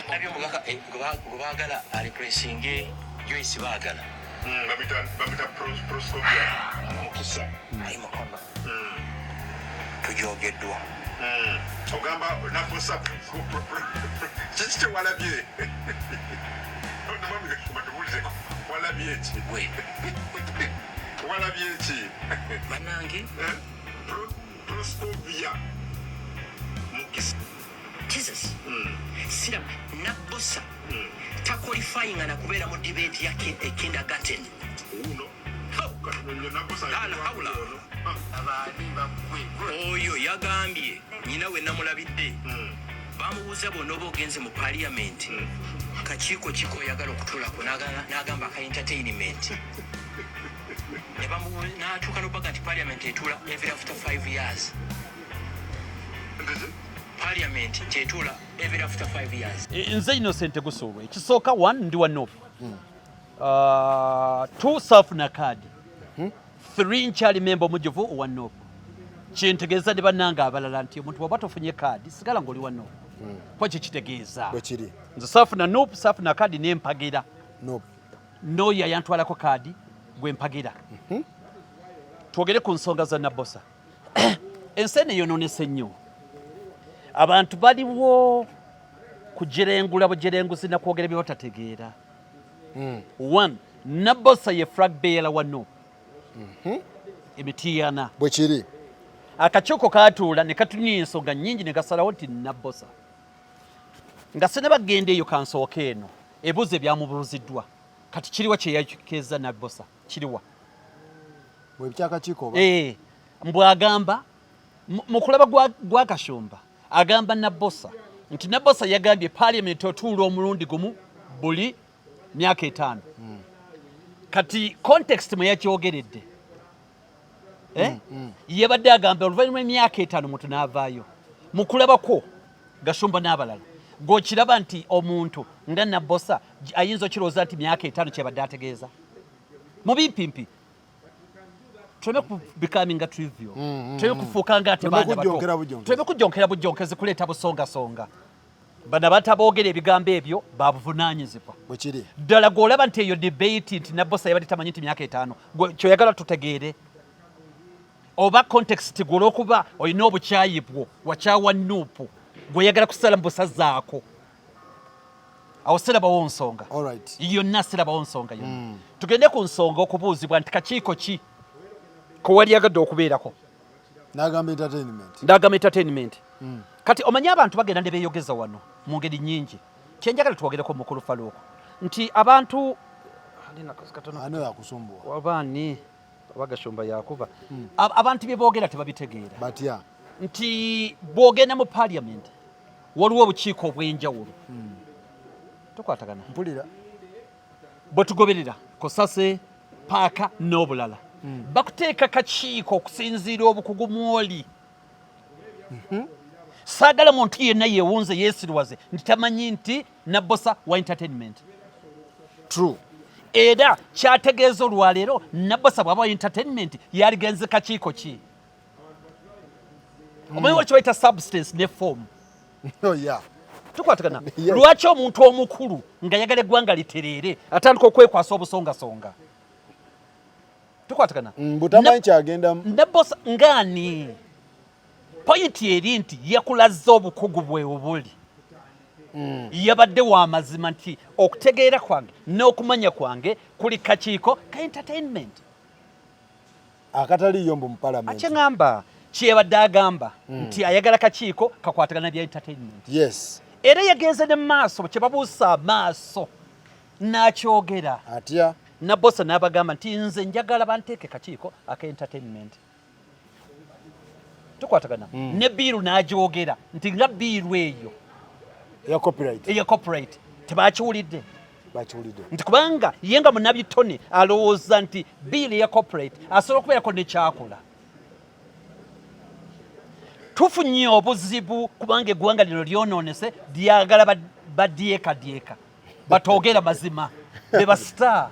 Nabyo omubaka gwe baagala areplacinge Joyce Baagala. Bamita Proscovia Mukisa. Ayi Mukama, tujogeddwa. Ogamba Nabosa, kiki kyewalabye? Mwami Gashumba, tubuulireko, walabye ki? Gwe. Walabye ki? Bannange. Proscovia Mukisa. Jesus, sira Nabosa taqualifyinga nakubeera mu debate ya kindergarten. Wuuno. Katono nnyo Nabosa. La hawla. Abaani bakwe? Oyo yagambye nyina we namulabidde. Bamubuuza, "Bw'onooba ogenze mu parliament, kakiiko kiko oyagala okutuulako?" N'agamba aka entertainment. Ne n'atuuka n'obaga nti parliament etuula every after 5 years. Parliament kyetuula every after 5 years. Nze Innocent Gusuulwa. Ekisooka, one, ndi wa NUP. Two, saafuna kaadi. Three, nkyali memba omujjuvu owa NUP. Kintegeeza ne bannange abalala nti omuntu bw'oba tofunye kaadi, sigala ng'oli wa NUP, kuba kikitegeeza Bwe kiri. Nze saafuna NUP, saafuna kaadi, nempagira No. n'oyo ayantwalako kaadi gwe mpagira. Twogere ku nsonga za Nabosa. Ensi eno eyonoonese nnyo. Abantu baliwo kujerengula bujerenguzi nakwogera bye batategeera. One, Nabosa ye flag bearer wa NUP emitiyana. Bwe kiri. Akakiiko katuula ne katunya ensonga nnyingi ne kasalawo nti Nabosa. Nga sinabagenda eyo, kansooka eno ebuuzo ebyamubuuziddwa. Kati kiriwa kyeyakeeza Nabosa? Kiriwa? Bwe byakakiiko oba? Mbwagamba mu kulaba gwa Kashumba, agamba Nabosa nti Nabosa yagambye parliament otuula omulundi gumu buli myaka 5. Kati context mwe yakyogeredde, eh? Yabadde agamba oluvannyuma emyaka 5 muntu n'avaayo. Mu kulabako Gashumba n'abalala, gw'okiraba nti omuntu nga Nabosa ayinza okirowooza nti myaka 5 kyebadde ategeeza mu bimpimpi. Tuleme ku becoming trivial, tuleme kufuuka nga ate Tuleme baana bato. kujjonkera bujjonkezi. Tuleme kujjonkera bujjonkezi kuleeta busongasonga. Bano abantu aboogera ebigambo ebyo babuvunaanyizibwa. Bwe kiri. Ddala gw'olaba nti eyo debate nti Nabosa yabadde tamanyi nti myaka 5, gwe kyoyagala tutegeere oba context gwe olw'okuba olina obukyayi bwo wakyawa NUP, gweyagala kusala mu busazaako, awo sirabawo nsonga. Yonna sirabawo nsonga yonna. Tugende ku nsonga okubuuzibwa nti kakiiko ki kewali yagadde okubeerako. N'agamba entertainment. Ndagamba entertainment. Kati omanyi abantu bagenda ne beeyogeza wano mu ngeri nnyingi. Kyenjagala twogereko, mukulu Faluuko, nti abantu katono. Ani oyo akusumbuwa? Oba ani, oba Gashumba yakuba. Abantu bye boogera tebabitegeera. Batya? Nti bw'ogenda mu parliament, waliwo obukiiko obw'enjawulo. Tukwatagana? Mpulira. Bwe tugoberera COSASE, PAC n'obulala, bakuteeka kakiiko okusinziira obukugu mwoli. Saagala muntu yenna yeewunze yeesirwaze nti tamanyi nti Nabosa wa entertainment. True. Era kyategeeza olwaleero Nabosa bw'aba wa entertainment, yaligenze kakiiko ki? Omanyi wali kibayita substance ne form. Oh yeah. Tukwatagana? Yes. Lwaki omuntu omukulu nga yagala eggwanga litereere atandika okwekwasa obusongasonga? Tukwatagana? Butamanyi kyagendamu. Nabosa ngaani? Point eri nti yakulaze obukugu bwe obuli. Yabadde wa mazima nti okutegeera kwange n'okumanya kwange kuli kakiiko ka entertainment. Akataliiyo mbu mu parliament. Akyeŋŋamba kyeyabadde agamba nti ayagala kakiiko kakwatagana bya entertainment. Era yagenze ne maaso kye babuusa amaaso n'akyogera. Atya? Nabosa n'abagamba nti nze njagala banteeke kakiiko aka entertainment. Tukwatagana? Ne bill n'agyogera nti nga bill eyo eya copyright. Eya copyright tebakiwulidde. Bakiwulidde. Nti kubanga ye nga munnabitone alowooza nti bill eya copyright asobola okubeerako nekyakola. Tufunye obuzibu kubanga eggwanga lino lyonoonese, lyagala badyekadyeka batoogera mazima be ba star.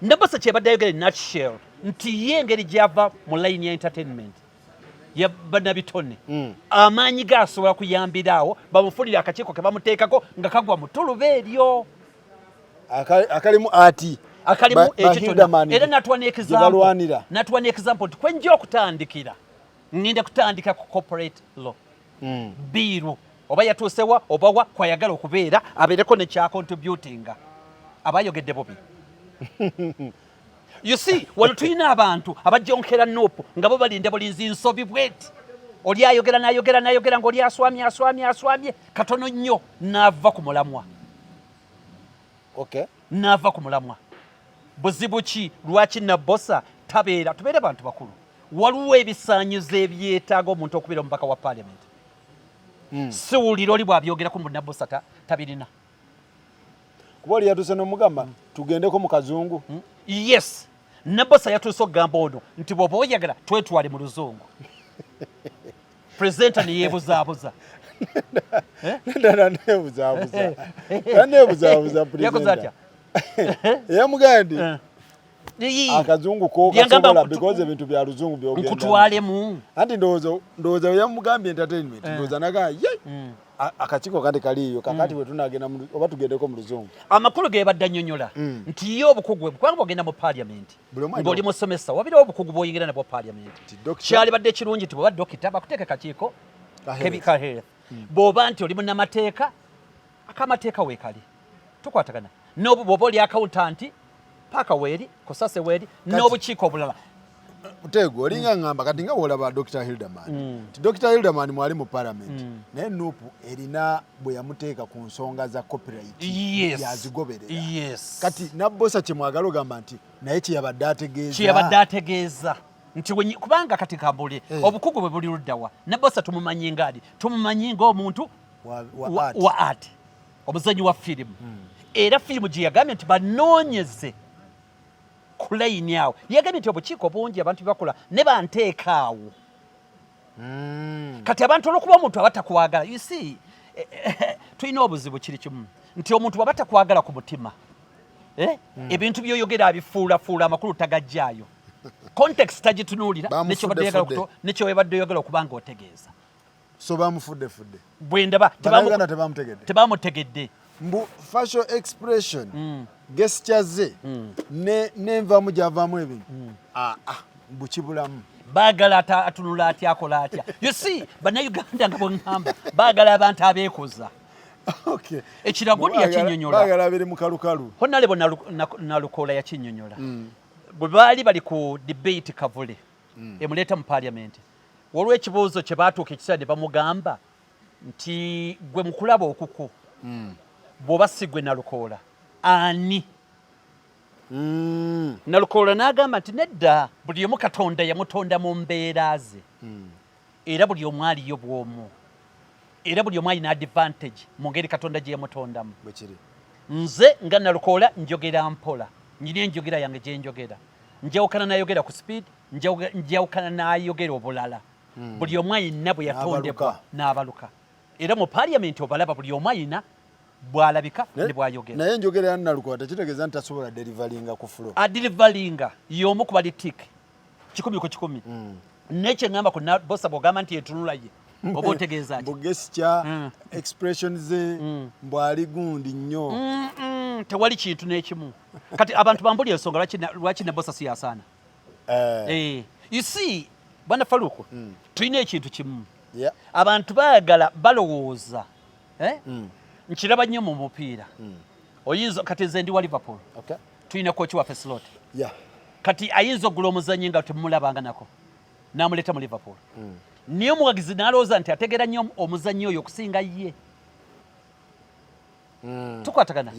Nabosa kyebadde ayogera nutshell nti ye engeri gyava mu line ya entertainment. Ya bannabitone. Amaanyi ge asobola kuyambira awo bamufunire akakiiko ke bamuteekako nga kagwa mu ttuluba eryo. Akalimu ati akalimu ekyo kyonna, era natuwa n'example, natuwa n'example nti kwenjja okutandikira, ngenda kutandika ku corporate law. Bill oba yatuusewa oba wa kwayagala okubeera, abeereko nekyacontributinga, aba ayogedde bubi. You see, wano tulina abantu abajonkera NUP nga bo balinda bulinzi nsobi bweti. Oli ayogera n'ayogera n'ayogera ng'oli aswamye aswamye aswamye katono nnyo n'ava ku mulamwa. N'ava ku mulamwa. Buzibu ki? Lwaki Nabosa tabeera? Tubeere bantu bakulu, waliwo ebisaanyizo ebyetaaga omuntu okubeera omubaka wa parliament. Siwulira oli bw'abyogerako mbu Nabosa tabirina. Kuba oli yatuuse n'omugamba tugendeko mu kazungu. Yes, Nabosa yatuuse okugamba ono nti bw'oba oyagala twetwale mu luzungu, presenter neyeebuzaabuza. Ddala neebuzaabuza, neebuzaabuza. Yakoze atya? Yamugambye nti akazungu kokasobola because ebintu bya luzungu byogenda. Nkutwalemu. Anti ndowooza yamugambye entertainment, ndowooza naga ye akakiiko kati kaliiyo kakati bwe tunagenda oba tugendeko mu luzungu. Amakulu ge badde annyonnyola nti ye obukugu bwe, kubanga bwogenda mu parliament Buli omu alina ng'oli musomesa, wabirawo obukugu bw'oyingira nabwo parliament. Nti doctor- Kyalibadde kirungi nti bw'oba dokita bakuteeke kakiiko Ka health. Ka health. Bw'oba nti oli munnamateeka, akamateeka weekali tukwatagana n'obu, bw'oba oli accountant, paaka weeri, kusase weeri, n'obukiiko obulala. Tego olinga ngamba kati nga wolaba Dr Hilderman, nti Dr Hilderman mwali mu parliament, naye NUP erina bwe yamuteeka ku nsonga za copyright, yazigoberera. Kati Nabosa kyemwagala ogamba nti naye kyeyabadde ategeeza, kyeyabadde ategeeza nti kubanga kati kambule obukugu bwe buli luddawa? Nabosa tumumanyi ngaali, tumumanyi ng'omuntu wa art. Wa art, omuzanyi wa firimu. Era firimu gye yagambye nti banoonyeze ku layini awo, yagambye nti obukiiko bungi abantu byebakola ne banteeka awo. Kati abantu olwokuba omuntu aba takwagala, you see, tulina obuzibu kiri kimu nti omuntu bwaba takwagala ku mutima, ebintu byoyogera abifuulafuula, amakulu tagajjaayo, context tagitunuulira, Bamufudde fudde. nekyobadde oyagala okuba nga otegeeza. So bamufuddefudde. Bwendaba. Bannayuganda tebamutegedde. Tebamutegedde. Mbu facial expression, gesture ze nenvamu gyavaamu ebintu. Ah, ah, mbu kibulamu. Baagala atunula atya, akola atya. You see, Bannayuganda nga bweŋŋamba baagala abantu abeekoza. Ekiragudi yakinnyonnyola. Baagala biri mu kalukalu. Honorable Nalukoola yakinnyonnyola bwe baali bali ku debate Kavule emuleeta mu parliament. Waliwo ekibuuzo kye baatuuka ekiseera ne bamugamba nti gwe mukulaba okuku, bw'oba si gwe Nalukoola, ani? Nalukoola n'agamba nti nedda, buli omu Katonda yamutonda mu mbeera ze, era buli omu aliyo bw'omu, era buli omu alina advantage mu ngeri Katonda gye yamutondamu. Bwekiri. Nze nga Nalukoola njogera mpola, nyina enjogera yange gye njogera, njawukana n'ayogera ku speed, njawukana n'ayogera obulala. Buli omu ayina bwe yatondebwa n'abaluka, era mu parliament obalaba buli omu ayina bw'alabika ne bw'ayogera. Naye enjogera ya Nalukoola tekitegeeza nti tasobola delivalinga ku floor. Adelivalinga y'omu ku bali tik 100%. Naye kye ŋŋamba ku Nabosa, bw'ogamba nti entunula ye, oba otegeeza ki? Mbu gesture, expression ze, mbu ali gundi nnyo. Tewali kintu n'ekimu. Kati abantu bambuli ensonga lwaki Nabosa si yasaana. You see, bwana Faluku, tulina ekintu kimu. Abantu baagala balowooza, eh? Nkiraba nnyo mu mupiira. Oyinza kati nze ndi wa Liverpool. Tulina coach waffe Slot. Kati ayinza okugula omuzannyi nga temumulabanga nako, n'amuleeta mu Liverpool. Naye omuwagizi n'alowooza nti ategeera nnyo omuzannyi oyo okusinga ye. Tukwatagana?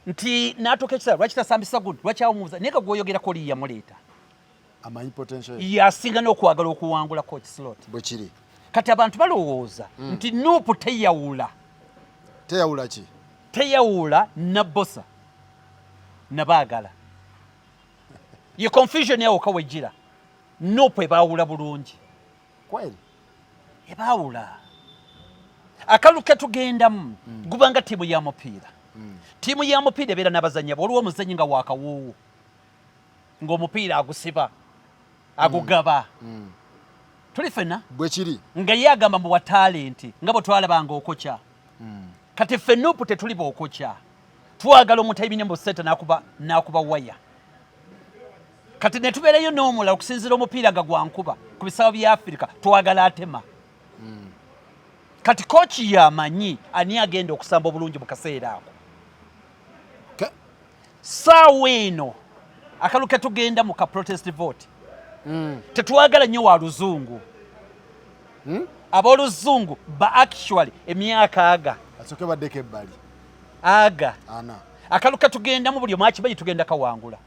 Nti n'atuuka ekiseera lwaki tasambisa gundi, lwaki awumuza, naye nga gwoyogerako oli yamuleeta. Amanyi potential ye. Yasinga n'okwagala okuwangula coach Slot. Bwe kiri. Kati abantu balowooza nti NUP teyawula. Teyawula ki? Teyawula Nabosa nabaagala. Ye confusion yawo kawejjira. NUP ebaawula bulungi. Kweli? Ebaawula. Akalulu ke tugendamu gubanga ttiimu ya mupiira. Ttiimu ya mupiira ebeera n'abazannyi abo. Waliwo omuzannyi nga wakawoowo, ng'omupiira agusiba, agugaba. Tuli fenna. Bwe kiri. Nga ye agamba mbu wa talent, nga bwe twalabanga Okokya. Kati ffe NUP tetuli b'Okokya. Twagala omuntu ayimine mu senta n'akuba waya. Kati ne tubeerayo n'omulala okusinziira omupiira nga gwa nkuba ku bisaawe bya Afirika, twagala atema. Kati kooki yamanyi ani agenda okusamba obulungi mu kaseera ako. Saawa eno akalulu ke tugenda mu ka protest vote. Tetwagala nnyo wa luzungu. Ab'oluzungu ba actually emyaka aga. Asooke baddeko ebbali. Aga. Ana. Akalulu ke tugendamu buli omu akimanyi tugenda kawangula.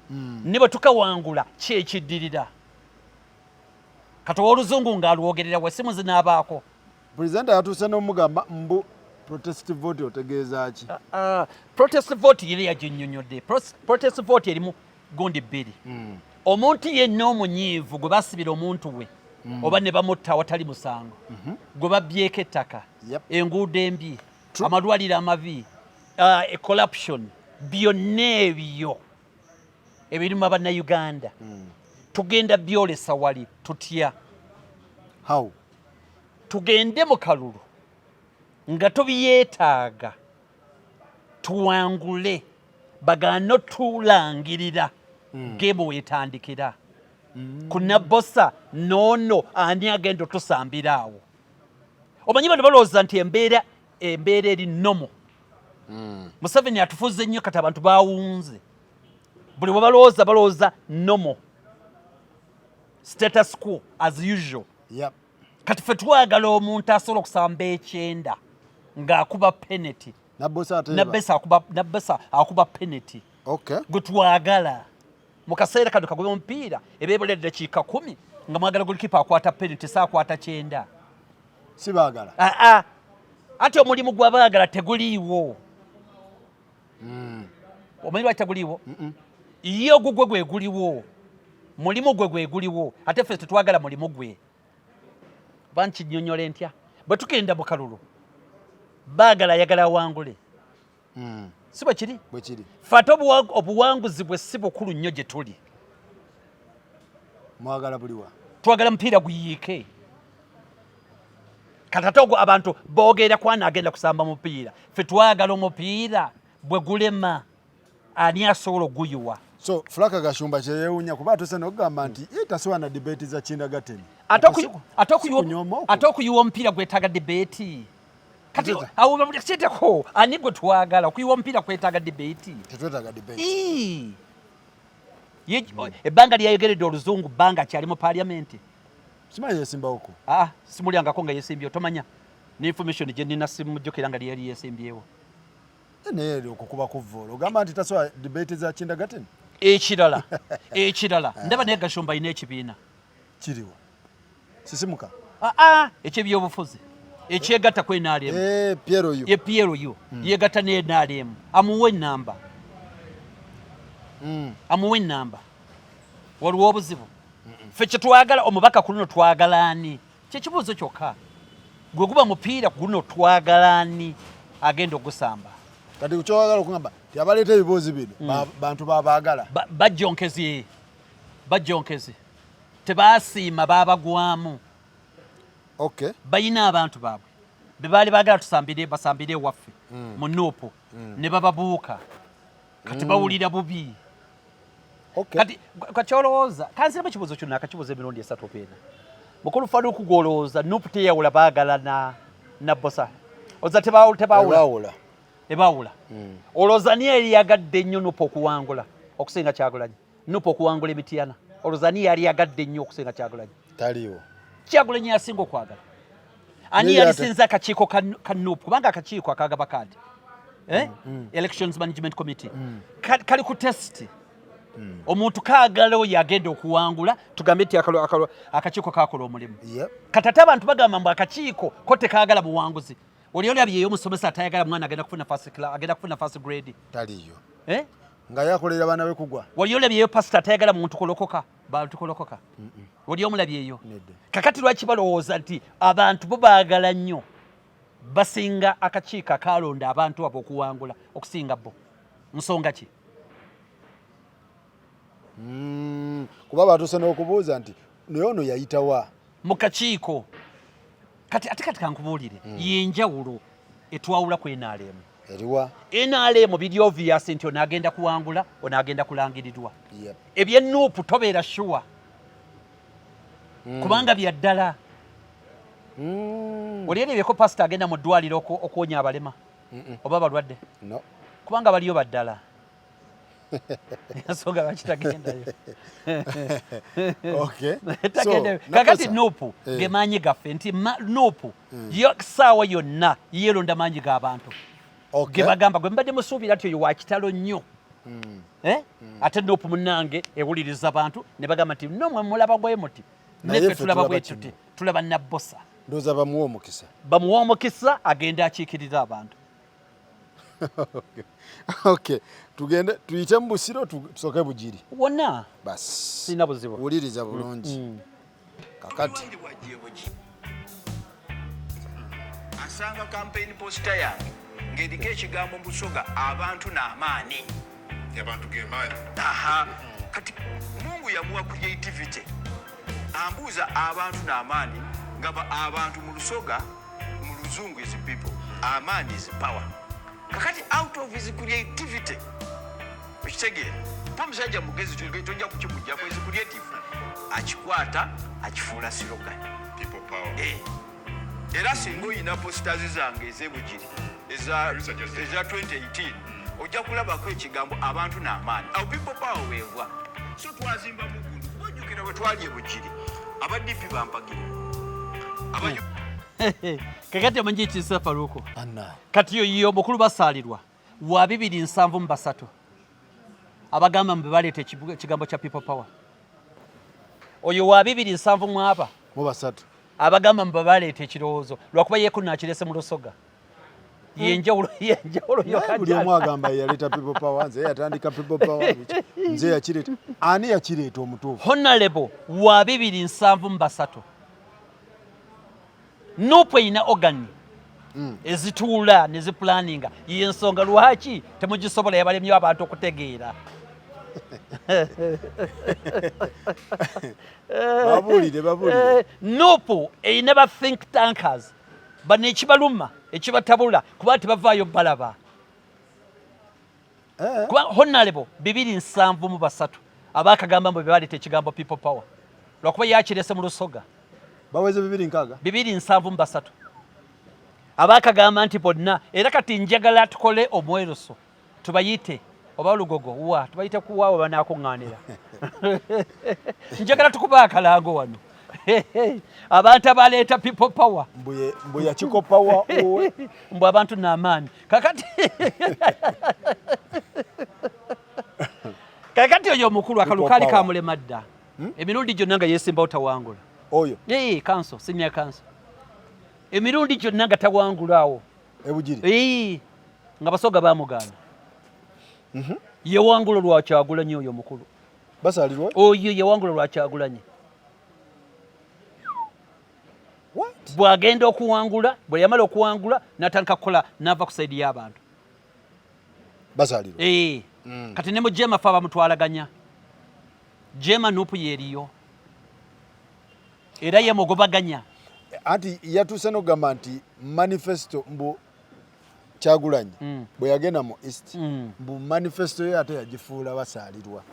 Ne bwe tukawangula ki ekiddirira? Kati ow'oluzungu ng'alwogerera we simu zinaabaako. Pulezidenti yatuuse n'omugamba mbu protest vote otegeeza ki? Protest vote yeri yaginnyonnyodde. Protest vote erimu gundi bbiri. Omuntu yenna omunyiivu gwe basibira omuntu we oba ne bamutta awatali musango, gwe babbyeko ettaka, enguudo embi, amalwaliro amabi, corruption, byonna ebyo ebiruma Bannayuganda. Tugenda byolesa wali tutya? How? Tugende mu kalulu nga tubyetaaga, tuwangule, bagaana otulangirira game weetandikira. Ku Nabbosa n'ono ani agenda otusambira awo? Omanyi bano balowooza nti embeera eri normal. Museveni atufuze nnyo kati abantu bawunze. Buli bwe balowooza, balowooza normal. Status quo as usual. Kati ffe twagala omuntu asobola okusamba ekyenda ng'akuba penalty. Nabbosa ateeba. Nabbosa akuba penalty. Gwe twagala. Mu kaseera kano kagube omupiira ebeebula eddakiika 10 nga mwagala goalkeeper akwata penalty, si akwata kyenda. Si baagala. Aa. Ate omulimu gw'abaagala teguliiwo. Omanyi lwaki teguliiwo? Ye ogugwe gwe guliwo. Mulimu gwe gwe guliwo. Ate ffe tetwagala mulimu gwe. Oba nkinnyonnyola ntya? Bwe tugenda mu kalulu, baagala ayagala awangule. Si bwe kiri? Bwe kiri. Ffe ate obuwanguzi bwe si bukulu nnyo gye tuli. Mwagala buliwa? Twagala mupiira guyiike. Kati ate ogwo abantu boogera kwana agenda kusamba mupiira. Ffe twagala omupiira bwe gulema ani asobola oguyiwa? So Flaka Gashumba kye yeewuunya kuba atuuse n'okugamba nti ye tasobola na debate za kindergarten. Ate okuyiwa omupiira gwetaaga debate. Kati awo kiiteko ani gwe twagala okuyiwa omupiira kwetaaga debate? Tetwetaaga debate. Ebbanga lyayogeredde oluzungu bbanga kyali mu parliament. Simanyi yesimbawoko. Simulyangako nga yesimbyewo, tomanya. Ne information gye nnina simujjukira nga lyali yesimbyewo. Naye okwo kuba kuvvoola. Ogamba nti tasobola debate za kindergarten? Ekirala. Ndaba naye Gashumba alina ekibiina. Kiriwa? Sisimuka. Ekyebyobufuzi. Ekyegatta ku NRM. PLU. Ye PLU. Yeegatta ne NRM. Amuwe ennamba. Amuwe ennamba. Waliwo obuzibu. Ffe kye twagala omubaka ku luno twagala ani? Kye kibuuzo kyokka. Gwe guba mupiira ku guno twagala ani agenda ogusamba? Kati ky'oyagala okugamba nti abaleeta ebibuuzo bino, bantu babaagala. Bajjonkezi. Bajjonkezi. Tebaasiima baabagwamu. Balina abantu baabwe be baali baagala basambire ewaffe mu NUP ne bababuuka. Kati bawulira bubi. Kati kakyolowooza, kanziremu ekibuuzo kyonna akakibuuza emirundi esatu oba ena. Mukulu Farouk gw'olowooza NUP teyawula baagala na Bbosa. Oza tebaawula? Ebaawula. Ebaawula. Olowooza ani yali yagadde ennyo NUP okuwangula okusinga Kyagulanyi? NUP okuwangula Emityana. Olowooza ani yali yagadde ennyo okusinga Kyagulanyi? Taliiwo. Kyagulanyi yasinga okwagala. Ani Naye yali ate sinza akakiiko ka NUP? Kubanga akakiiko akagaba kaadi. Elections Management Committee. Kali ku test. Omuntu kaagala oyo agenda okuwangula, tugambe nti akakiiko kakola omulimu. Kati ate abantu bagamba mbu akakiiko ko tekaagala buwanguzi. Oli olabyeyo omusomesa atayagala mwana agenda kufuna first class, agenda kufuna first grade. Taliiyo. Nga yakolera abaana be kugwa. Wali olabyeyo pastor atayagala muntu kulokoka, bantu kulokoka. Wali omulabyeyo? Nedda. Kakati lwaki balowooza nti abantu bo baagala nnyo basinga akakiiko akalonda abantu abo okuwangula okusinga bo? Nsonga ki? Kuba batuuse n'okubuuza nti Naye ono yayitawa mu kakiiko. Kati ate kati kankubuulire, yenjawulo etwawula ku NRM. Eriwa? NRM biri obvious nti ono agenda kuwangula, ono agenda kulangirirwa. Ebye NUP tobeera sure, kubanga bya ddala. Oli erebyeko pasita agenda mu ddwaliro okuwonya abalema oba abalwadde? No. Kubanga baliyo baddala, ensonga lwaki tagendayo. Tagendayo. So, Kakati Nakosa. NUP ge maanyi gaffe, nti NUP yo saawa yonna yeeronda maanyi g'abantu ge bagamba gwe mbadde musuubira nti oyo wa kitalo nnyo. Eh? Ate NUP munnange ewuliriza bantu ne bagamba nti no, mwe mulaba bwe muti, Naye neffe ffe tulaba tulaba bwe kino. tuti, tulaba Nabbosa. Ndowooza bamuwa omukisa. Bamuwa omukisa agenda akiikirira abantu. Okay, tugende tuyite mu Busiro, tusooke Bugiri. Wonna. Bas. Sirina buzibu. Wuliriza bulungi kakati. Asanga campaign poster yange ng'eriko ekigambo mu Busoga, "Abantu n'amaanyi." Abantu gemaanyi. Aha, kati Mungu yamuwa creativity. Ambuuza "Abantu n'amaanyi", nga abantu mu Lusoga, mu Luzungu is people, amaanyi is power. Kakati out of his creativity, okitegeera, pa omusajja mugezi, tojja kukimugjako, is creative, akikwata akifuula slogan. People power. Eh. Era singa oyina posters zange ez'ebugiri eza 2018, ojja kulabako ekigambo "Abantu n'amaanyi". Awo people power weeva. So twazimba mugundu, kuba ojjukira bwe twali ebugiri, aba DP bampagira, aba Kakati omanyi ekisa, Faruko? Anna. Kati yo yo mukulu basaalirwa wa 273 abagamba mbe baleeta ekigambo kya people power. Oyo wa 270 mu aba mu basatu. Abagamba mbe baleeta ekirowoozo, lwakuba yeeko nakirese mu Lusoga. Yenjawulo Naye buli omu agamba yaleeta people power, nze yatandika people power, biki. Nze yakireeta. Ani yakireeta omutuufu? Honorable wa 273. NUP erina organ ezituula ne zipulaninga. Yensonga lwaki temugisobola, yabalemye abantu okutegeera. Babuulire, babuulire. NUP erina ba think tankers bano, ekibaluma ekibatabula kuba tebavaayo balaba. Kuba honorable 273 abakagamba mbu bebaleeta ekigambo people power, lwakuba yakirese mu Lusoga. Baweze 260? 273 abakagamba nti bonna. Era kati njagala tukole omweruso, tubayite oba Lugogo wa tubayite kuwaawo banakuŋŋaanira. Njagala tukuba akalango wano, abantu abaleeta people power. Mbu yakikopa wa uwe. Mbu abantu n'amaanyi. Kakati oyo omukulu akalulu kaali People power. kamulema dda. Emirundi gyonna nga yesimbawo tawangula. Oyo? Ee, council, senior council, emirundi gyonna nga tawangula awo. Ebugiri? Ee, nga Basoga bamugaana. Yewangula lwakyagulanyi oyo omukulu. Basalirwa. Oyo yewangula lwakyagulanyi. What? Bw'agenda okuwangula, bwe yamala okuwangula n'atandika kukola, n'ava ku side y'abantu. Basalirwa. Ee. Kati ne mu Jema fe abamutwalaganya Jema, NUP yeeriyo era yemugobaganya. Anti yatuuse n'okugamba nti manifesto, mbu Kyagulanyi bwe yagenda mu East, mbu manifesto ye ate yagifuula basaalirwa.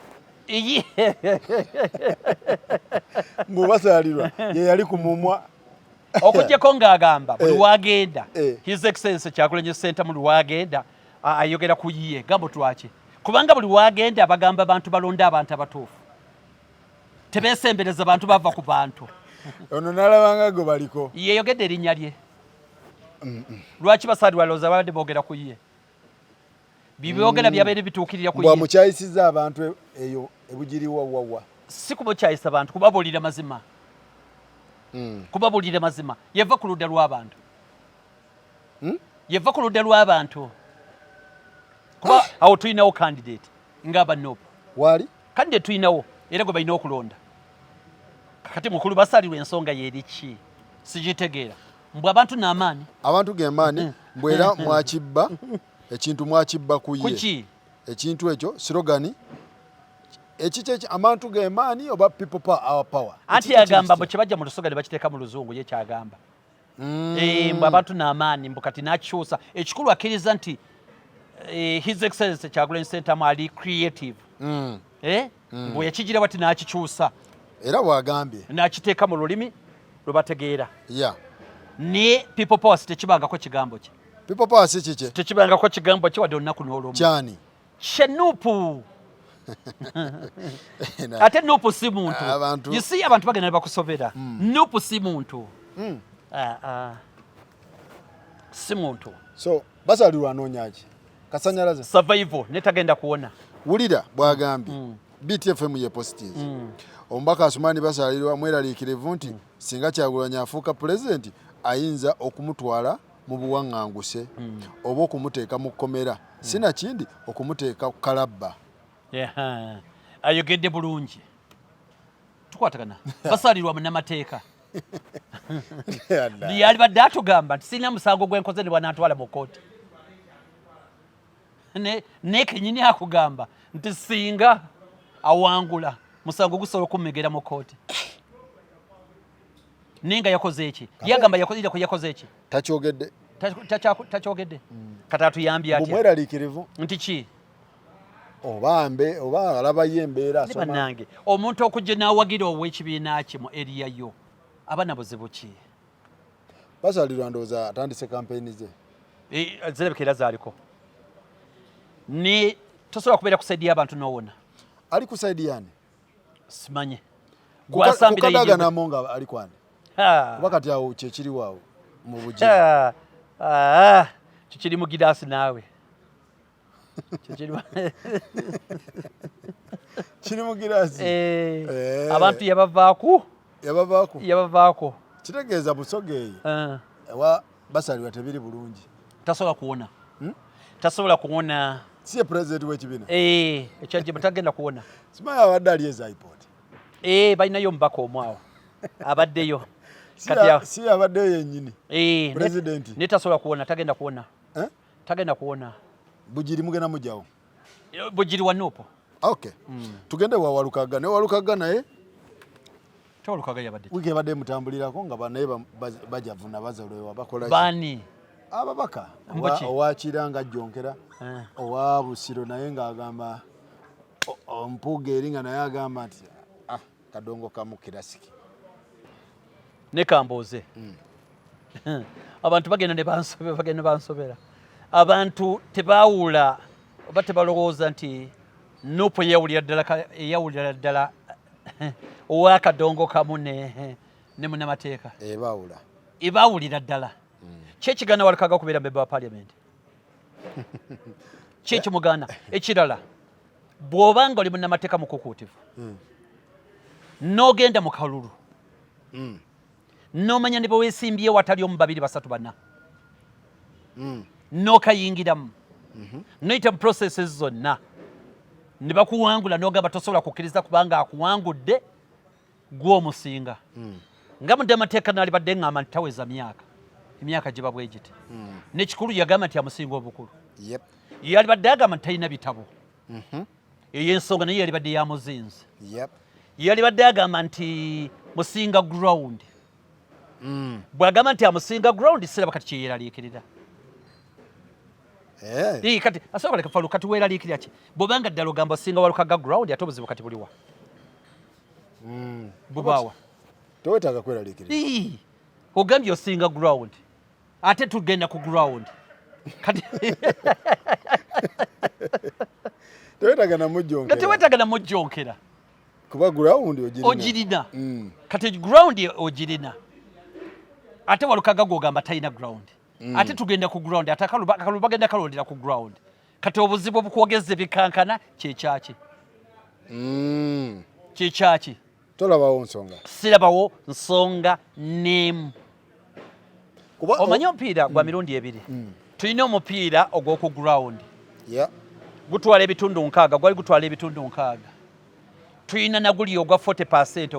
Iyi. Mbu basaalirwa ye yali ku mumwa. Okuggyako ng'agamba buli wagenda, His Excellence Kyagulanyi Ssentamu buli wagenda ayogera ku yiye gambo. Twaki? Kubanga buli wagenda abagamba abantu balonde abantu abatuufu, tebesembereza bantu, bava ku bantu. Ono nalabanga gwe baliko. Yeyogedde erinnya lye. Lwaki basalirwa lowooza babadde boogera ku ye? Bibyogera byabeere bituukirira ku mbw ye. Amukyayisiza abantu eyo ebugiri wawawa. Si kubakyayisa bantu, kubabuulira mazima. Kubabuulira mazima. Yeva ku ludda lw'abantu. Yeva ku ludda lw'abantu, kuba awo tulinawo candidate ng'aba NUP. Waali. Candidate tulinawo era gwe balina okulonda. Kakati mukulu basalirwa ensonga yeriki? Sigitegeera. Mbwe abantu n'amaanyi. Abantu gemaani. Mbwe era mwakibba ekintu, mwakibba ku ye. Kuki? Ekintu ekyo slogan. Ekiki amantu gemaani oba people power, our power? Anti yagamba mbu kyebajja mu Lusoga ne bakiteeka mu Luzungu, ye kyagamba. Mbu abantu n'amaanyi, mbu kati n'akyusa. Ekikulu akkiriza nti His Excellency Kyagulanyi Ssentamu ali creative. Mbu yakigira bati n'akikyusa. Era bw'agambye. N'akiteeka mu lulimi lwe bategeera. Ne people power tekibangako kigambo kye. People power si kikye? Tekibangako kigambo kye wadde olunaku n'olumu. Kyani? Kye Nupu. Ate Nupu si muntu. You see, abantu bagenda ne bakusobera. Nupu si muntu. Si muntu. So basalirwa anoonya ki? Kasanyalaze. Survival ne tagenda kuwona. Wulira bw'agambye. BTFM ye positives. Omubaka Asumani Basalirwa mweraliikirivu nti singa Kyagulanyi afuuka pulezidenti ayinza okumutwala mu buwaŋŋanguse oba okumuteeka mu kkomera. Sinakindi okumuteeka ku kalabba. Ayogedde bulungi. Tukwatagana. Basalirwa munnamateeka. Yalibadde atugamba nti sirina musango gwe nkoze ne bw'anaatwala mu kkooti. Ne kennyini akugamba nti singa awangula musango gusobola okummegera mu kkooti. Naye nga yakoze eki? Yagamba yakoze eki? Takyogedde. Takyogedde. Kati atuyambye atya? Bumweraliikirivu. Nti ki? Oba mbe, oba alabayo embeera asoma. Bannange, omuntu okujja n'awagira ow'ekibiina kye mu area yo, aba na buzibu ki? Basalirwa ndowooza atandise kampeyini ze. Zirabika era zaaliko. Ne tosobola kubeera ku sayidi y'abantu n'owona. Ali ku sayidi yani? Simanye. Gwasambira Kukadaga n'amonga ali kwani? Kuba kati awo kye kiriwo awo mu Bugiri. Kikiri mu giraasi naawe. Kiri mu giraasi. Abantu yabavaako. Yabavaako. Yabavaako. Kitegeeza Busoga eyo. Ewa Basalirwa tebiri bulungi. Tasobola kuwona. Tasobola kuwona. Si ye pulezidenti w'ekibiina. Ekyajje tagenda kuwona. Simanyi abadde ali eza iPod. Balinayo omubaka omu awo. Abaddeyo. Si abaddeyo yennyini. Pulezidenti. Ne tasobola kuwona, tagenda kuwona. Tagenda kuwona. Bugiri mugenda mujjawo. Bugiri wa Nupu. Okay. Tugende wa Walukaga. Ne Walukaga naye Walukaga yabadde. Wiiki ebadde mutambulirako nga banaye bajavuna bazolewa bakola ki? Baani? Ababaka. Owa Kiranga Jjonkera, owa Busiro naye ng'agamba Mpuuga eri nga naye agamba nti kadongo kamu kirasiki. Ne kambuuze. Abantu bagenda ne bansobera, bagenda bansobera. Abantu tebaawula oba tebalowooza nti Nupu eyawulira ddala eyawulira ddala ow'akadongo kamu ne munnamateeka. Ebaawula. Ebaawulira ddala. Ki ekigaana Walukaga okubeera member wa parliament? Ki ekimugaana? Ekirala, bw'oba nga oli munnamateeka mukukuutivu, n'ogenda mu kalulu, n'omanya ne bwe weesimbyewo atali omu, babiri, basatu, bana, n'okayingiramu, n'oyita mu processes zonna, ne bakuwangula n'ogamba tosobola kukkiriza kubanga akuwangudde gw'omusinga. Nga munnamateeka n'alibadde ŋŋamba nti taweza myaka, emyaka giba bwe giti. N'ekikulu yagamba nti amusinga obukulu. Yalibadde agamba nti talina bitabo. Eyo ensonga naye yalibadde yamuzinze. Yalibadde agamba nti musinga ground. Bw'agamba nti amusinga ground, siraba kati kyeyeraliikirira. Kati asobola leka Falu, kati weeraliikirira ki? Bw'obanga ddala ogamba osinga Walukaga ground, ate obuzibu kati buliwa? Bubaawa. Tewetaaga kweraliikirira. Ogambye osinga ground, ate tugenda ku ground. Kati tewetaaga namujjonkera. Tewetaaga namujjonkera. Kuba ground ogirina. Ogirina. Kati ground ogirina. Ate Walukaga gw'ogamba talina ground. Ate tugenda ku ground, ate akalulu bagenda kalondera ku ground. Kati obuzibu obukwogeza ebikankana kyekyaki? Kyekyaki? Tolabawo nsonga. Sirabawo nsonga n'emu. Omanyi omupiira gwa mirundi ebiri. Tulina omupiira ogw'oku ground. Gutwala ebitundu 60, gwali gutwala ebitundu 60. Tulina naguli ogwa 40%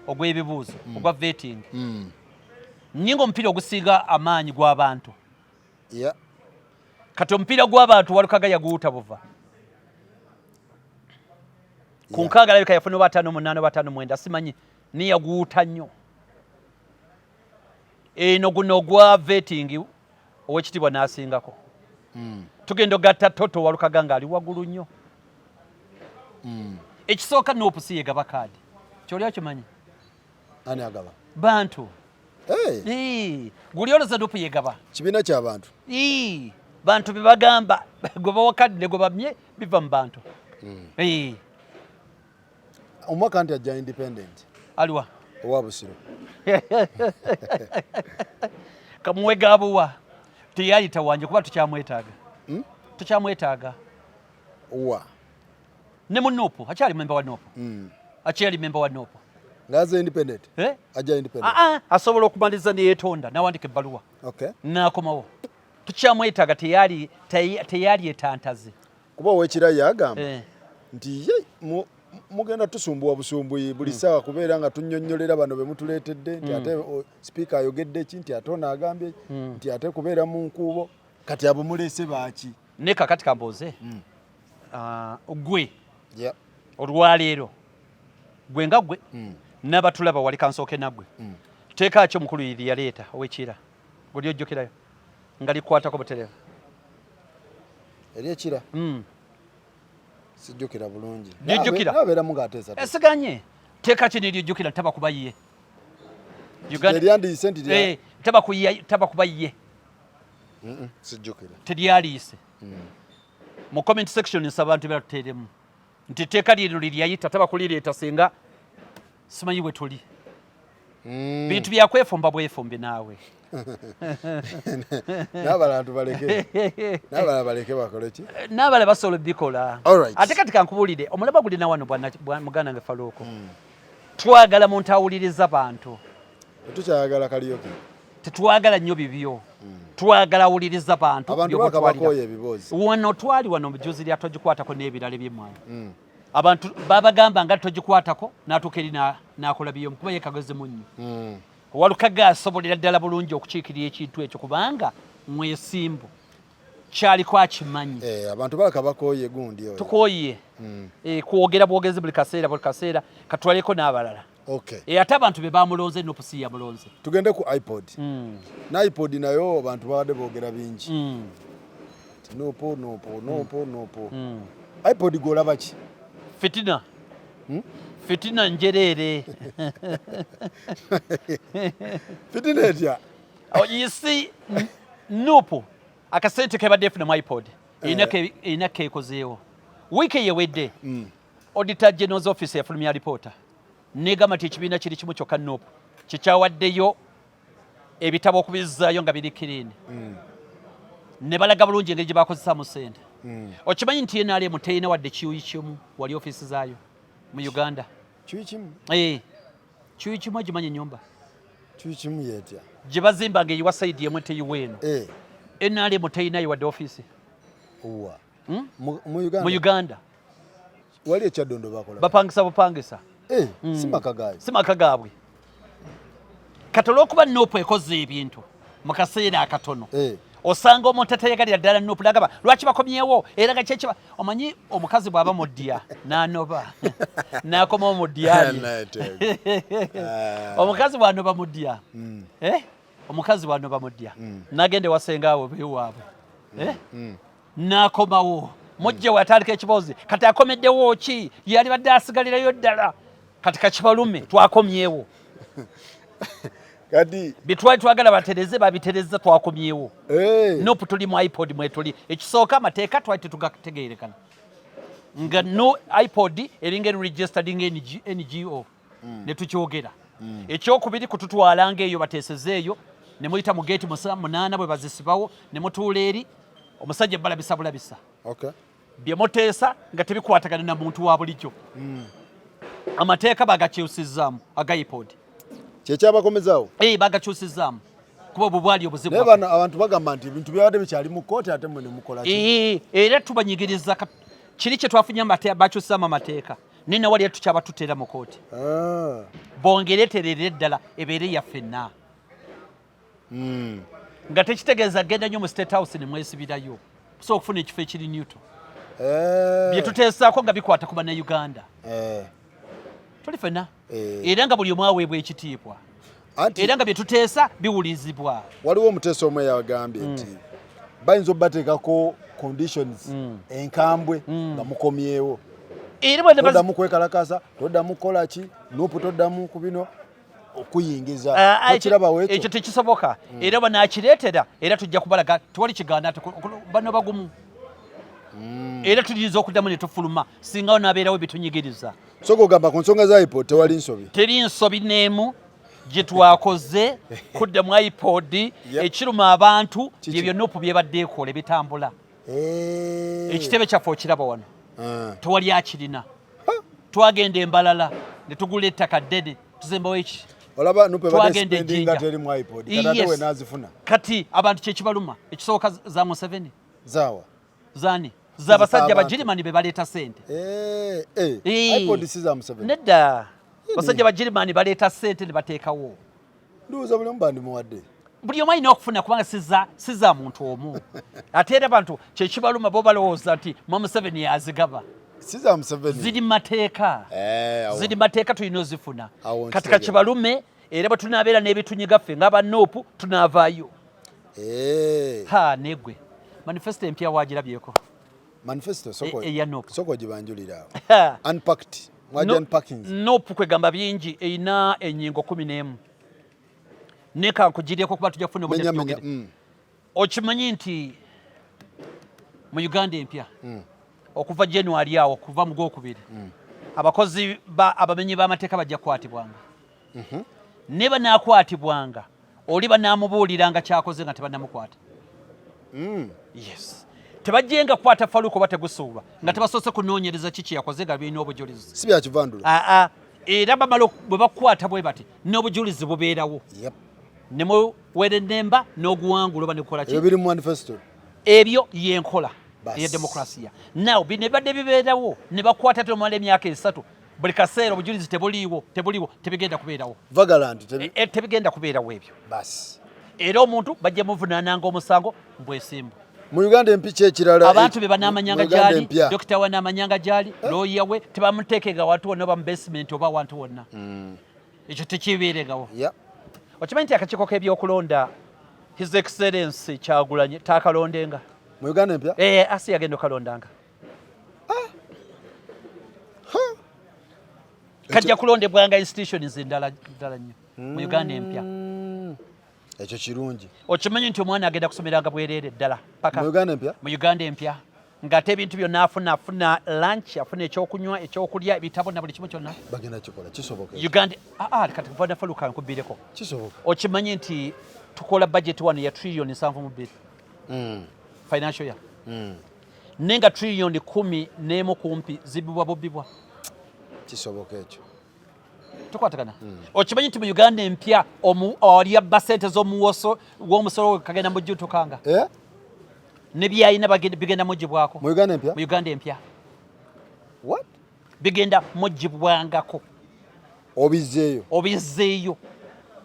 ogw'ebibuuzo, ogwa vetting. Nninga omupiira ogusinga amaanyi gw'abantu. Kati omupiira gw'abantu Walukaga yaguwuta buva. Ku 60 alabika yafuna oba 58 oba 59, simanyi, niye yaguwuta nnyo. Eno guno ogwa vetting owekitiibwa n'asingako. Tugenda ogatta toto Walukaga nga ali waggulu nnyo. Ekisooka, NUP si yegaba kaadi, kyoli okimanyi? Ani agaba? Bantu. Hey, Ii, guli olowooza NUP yegaba? Kibiina ky'abantu. Ii, bantu bebagamba gwe bawa kadi ne gwe bamye biva mu bantu. Ii. Omwaka nti ajja independent. Aliwa? Owa Busiro. Kamuwe gabuwa teyayita wanje kuba tukyamwetaaga. Tukyamwetaaga. Wa? Ne mu NUP akyali memba wa NUP. Akyali memba wa NUP. Ng'aza independent? Eh? Ajja independent? Ah, ah, asobola okumaliriza neyetonda nawandika ebbaluwa n'akomawo. Tukyamwetaaga, teyali teyali etantaze. Kuba owekira yagamba nti ye mugenda tusumbuwa busumbuyi buli ssaawa kubeera nga tunnyonnyolera bano be mutuleetedde nti ate sipiika ayogedde ki, nti ate ono agambye nti ate kubeera mu nkuubo. Kati abo muleese baaki? Ne kakati kambuuze. Ah, gwe olwaleero gwe nga gwe n'abatulaba wali, kansooke naggwe, teeka ki omukulu yiri yaleeta owekira guli ojjukirayo nga likwatako butereevu? Eri ekira? Sijjukira bulungi. Lijjukira? Nabeeramu ng'ateesa. Esiganye teeka ki neryojjukira taba kuba ye? Eryandiyise nti Eh, taba kuba ye. Sijjukira. Teryaliise. Mu comment section nsaba nti batuteeremu nti etteeka lino liryayita taba kulireeta singa simanyi bwe tuli. Bintu byakwefumba bwefumbi naawe. N'abalala tubaleke, n'abalala baleke bakole ki? N'abalala basobola obikola. Alright. Ate kati kankubuulire, omulaba gulina wano muganda wange Faluuko, twagala muntu awuliriza bantu. Tetukyayagala Kaliyoke. Tetwagala nnyo bibyo, twagala awuliriza bantu. Abantu by'obutwalira. bakabakooya ebiboozi. Wano twali wano mujuzi lya togikwatako n'ebirala ebyemwanyi. Abantu babagamba nga togikwatako n'atuuka eri n'akola biyomu kuba ye kagezi munnyo. Walukaga asobolera ddala bulungi okukiikirira ekintu ekyo kubanga mwesimbu, kyaliko akimanyi. Eh, abantu balaka bakooye gundi oyo. Tukooye. Eh, kwogera bwogezi buli kaseera buli kaseera, katwaleko n'abalala. Eh, ate abantu be bamulonze, NUP si yamulonze. Tugende ku IPOD. Na IPOD nayo abantu babadde boogera bingi. NUP, NUP, NUP, NUP, IPOD, gw'olaba ki? Fitina, fitina njereere. Fitina etya? Oh, you see, NUP akasente kebadde efuna mu IPOD erina keekozeewo. Wiiki eyewedde Auditor General's Office yafulumya alipoota negamba nti ekibiina kiri kimu kyokka, NUP, kikyawaddeyo ebitabo okubizzaayo nga biri clean. Ne balaga bulungi engeri gye bakozesaamu ssente. Okimanyi nti NRM terina wadde kiuyi kimu wali ofiisi zaayo mu Uganda? Kiwi kimu? Eh, kiuyi kimu. Egimanyi ennyumba? Kiwi kimu yeetya? Gye bazimba ng'eyiwa side emu teyiwa eno. NRM terinayo wadde ofiisi. Wa? Hmm? Mu Uganda? Mu Uganda. Wali ekyaddondo bakola? Bapangisa bupangisa. Eh, si maka gaayo? Si maka gaabwe. Kati olwokuba NUP ekoze ebintu mu kaseera akatono, osanga omuntu atayagalira ddala NUP nagamba lwaki bakomyewo, era nga kyekiba omanyi omukazi bw'aba muddya n'anoba n'akomawo mu ddya lye. Naye Tego. Ah. Omukazi bw'anoba muddya, eh? Omukazi bw'anoba muddya n'agenda ewasengaawe bewaabwe, eh? N'akomawo mujje we atandika ekiboozi, kati akomeddewo ki? Yali badde asigalirayo ddala, kati kakibalume twakomyewo. Kati Bitwali twagala batereze babitereza, twakomyewo. Eh, NUP tuli mu IPOD mwetuli. Ekisooka, amateeka twali tetugategeerekana nga no IPOD eringa eri registered nga NGO ne tukyogera. Ekyokubiri, kututwala ngaeyo bateeseze eyo ne muyita mu geeti 8 bwe bazisibawo ne mutuula eri omusajja balabisa bulabisa bye muteesa nga tebikwatagana na muntu wa bulijjo. Amateeka bagakyusizaamu aga IPOD. Kyekyabakomezaawo? Eh, bagakyusizaamu kuba obwo bwali obuzibu. Naye bano abantu bagamba nti ebintu byabadde bikyali mu kkooti, ate mwe ne mukola ki? Eh, era tubanyigiriza kiri kye twafunye bakyusizaamu amateeka, naye nawali era tukyaba tuteera mu kooti. Ah. Bongere eterere ddala ebeere yaffenna. Nga tekitegeeza genda nnyo mu State House ne mwesibirayo, osobola okufuna ekifo ekiri neutral. Bye tuteesaako nga bikwata ku Bannayuganda. Tuli ffenna. Era nga buli omu aweebwa ekitiibwa. Era nga bye tuteesa biwulizibwa. Waliwo omuteesa omu eyagambye nti bayinza obateekako conditions enkambwe nga mukomyewo. Toddamu kwekalakasa, toddamu kukola ki, NUP toddamu ku bino okuyingiza. Tokirabawo ekyo? Ekyo tekisoboka. Era banakireetera, era tujja kubalaga tewali kigaana, bano bagumu. Era tuyinza okuddamu ne tufuluma singa wanaabeerawo ebitunyigiriza. Sooka ogamba ku nsonga za iPod tewali nsobi. Teri nsobi n'emu gye twakoze kuddamu iPod. Ekiruma abantu byebyo NUP byebadde ekola ebitambula. Ekitebe kyaffe okiraba wano, tewali akirina. Twagenda embalala ne tugula ettaka ddene, tuzimbawo eki. Olaba NUP ebadde spendinga teri mu iPod, kati ate we naazifuna. Kati abantu kyekibaluma ekisooka za Museveni. Zaawa? Zani? Z'abasajja Bagirimani be baleeta sente. iPod si za Museveni? Nedda, basajja Bagirimani baleeta sente ne bateekawo. Ndowooza buli omu bandimuwadde. Buli omu alina okufuna kubanga si za muntu omu. Ate era abantu kyekibaluma bo balowooza nti mwa Museveni yazigaba. Si za Museveni. Ziri mateeka. Ziri mateeka, tulina ozifuna. Kati kakibalume, era bwe tunaabeera n'ebitunyiga ffe ng'aba NUP tunaavaayo. Ha, negwe manifesto empya wagirabyeko? Manifesto soko eya NUP. Soko ogibanjulira awo. Unpacked. Mwaja unpacking. NUP kwegamba bingi, erina ennyingo 11. Neka nkugireko kuba tujja kufuna obudde Menya, menya. tubyogere. Okimanyi nti mu Uganda empya okuva January awo, okuva mu gwokubiri, abakozi ba abamenyi b'amateeka bajja kukwatibwanga. Ne banaakwatibwanga, oli banaamubuuliranga kyakoze nga tebannamukwata. Yes, tebajjenga kukwata Faluko oba tegusuulwa nga tebasoose kunoonyereza kiki yakoze nga birina obujulizi. Si bya kivandula. Aa, era bamala bwe bakukwata bwe bati n'obujulizi bubeerawo. Ne muwerennemba n'oguwangula oba nekukola ki. Ebyo biri mu manifesto. Ebyo yenkola Bas. eya demokrasiya. Now bino ebibadde bibeerawo ne bakwata tomala emyaka 3 buli kaseera obujulizi tebuliiwo, tebuliiwo, tebigenda kubeerawo. Vagaland Tebigenda kubeerawo ebyo. Bas. Era omuntu bajja muvunaananga omusango mbwesimbu. Mu Uganda empya ekirala, abantu be banaamanyanga mu Uganda gyali, empya. Dokita we anaamanyanga gyali, lawyer we tebamuteekenga wantu wonna oba mu basement oba wantu wonna. Ekyo tekibeerengawo. Okimanyi nti akakiiko k'ebyokulonda His Excellency Kyagulanyi taakalondenga? Mu Uganda empya? Asi yagenda okalondanga. Kajja kulondebwanga institutions endala ddala nnyo mu Uganda empya. Ekyo kirungi. Okimanyi nti omwana agenda kusomeranga bwereere ddala paka mu Uganda empya? Mu Uganda empya, ng'ate ebintu byonna afuna, afuna lunch, afuna ekyokunywa, ekyokulya, ebitabo na buli kimu kyonna. Bagenda kikola, kisoboka ekyo. Uganda, kati Bwana Faluka nkubbireko. Kisoboka. Okimanyi nti tukola budget wano ya trillion 72 financial year, naye nga trillion 11 kumpi zibibwa bubibwa. Kisoboka ekyo. Tukwatagana. Okimanyi nti mu Uganda empya oli abba sente z'omuwoso w'omusolo kagenda mujjutukanga? Ne byayina bigenda mugibwako. Mu Uganda empya? Mu Uganda empya. What? Bigenda mugibwangako. Obizzeeyo. Obizzeeyo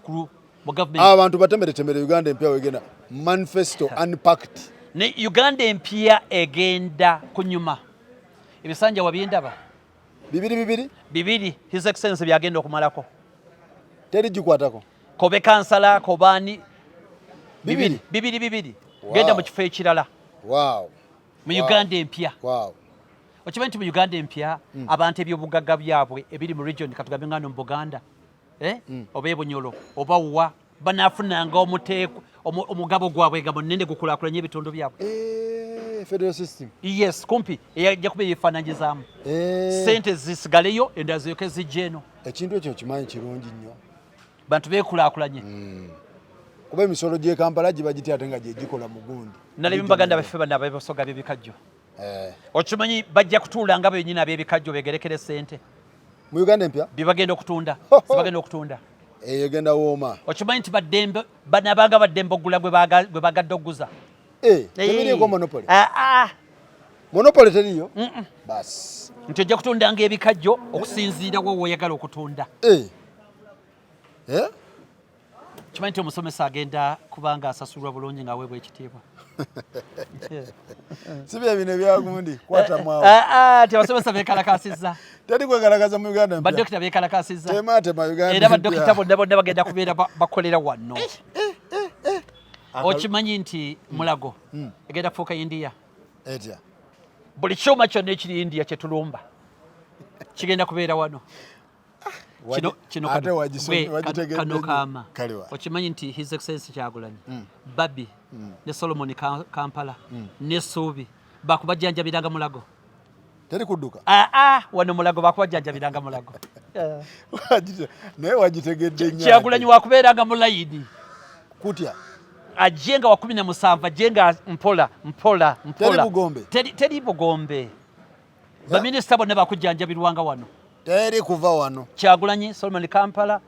mu government. Abantu batemeretemere Uganda empya wegenda. Manifesto unpacked. Ne Uganda empya egenda kunyuma. Ebisanja wabindaba. Bibiri bibiri? Bibiri. His Excellency byagenda okumalako. Teri gikwatako. Kobe kansala, kobani. Bibiri? Bibiri bibiri. Wow. Genda mu kifo ekirala. Wow. Mu Wow. Uganda empya. Wow. Okimanyi nti mu Uganda empya abantu ebyobugagga byabwe ebiri mu region, katugambe nga no mu Buganda, oba e Bunyoro oba wa, banaafunanga omugabo gwabwe nga munene gukulaakulanya ebitundu byabwe. Federal system. Yes, kumpi ejja kuba eyeefaananyizaamu. Sente zisigaleyo, endala ziryoke zijje eno. Ekintu ekyo kimanyi kirungi nnyo. Bantu beekulaakulanye. Kuba emisolo gy'e Kampala giba gitya ate nga gye gikola mu gundi. Nalabye baganda baffe bano abeebusoga b'ebikajjo. Okimanyi bajja kutuula nga bennyini ab'ebikajjo beegerekere ssente. Mu Uganda empya? Bye bagenda okutunda. Zibagenda okutunda. Eyo egenda wooma. Okimanyi nti baddembe, banaabanga baddembe okugula gwe bagadde okuguza. Tebiriiko monopoly. Monopoly teriiyo? Bas. Nti ojja kutundanga ebikajjo okusinziira wa w'oyagala okutunda. Kimanyi nti omusomesa agenda kubanga asasulwa bulungi ng'aweebwa ekitiibwa. Si bye bino ebyagundi kwata mwawo. Ah, ah, abasomesa bekalakasizza. Teri kwekalakaza mu Uganda mpya. Badokita bekalakasizza. Tema tema Uganda. Era badokita bonna bonna bagenda kubeera bakolera wano. Okimanyi nti Mulago egenda kufuuka India. Etya? Buli kyuma kyonna ekiri India kye tulumba kigenda kubeera wano. Kino kano kaama. Okimanyi nti His Excellency Kyagulanyi, Babi ne Solomon Kampala ne Suubi bakubajjanjabiranga Mulago. Teri kudduka. Aa, wano Mulago bakubajjanjabiranga Mulago. Naye wagitegedde nnyo. Kyagulanyi wakubeeranga mu layini. Kutya? Ajje nga wa 17, ajje nga mpola mpola mpola. Teri bugombe. Teri bugombe. Baminisita bonna bakujjanjabirwanga wano. Teri kuva wano. Kyagulanyi, Solomon Kampala,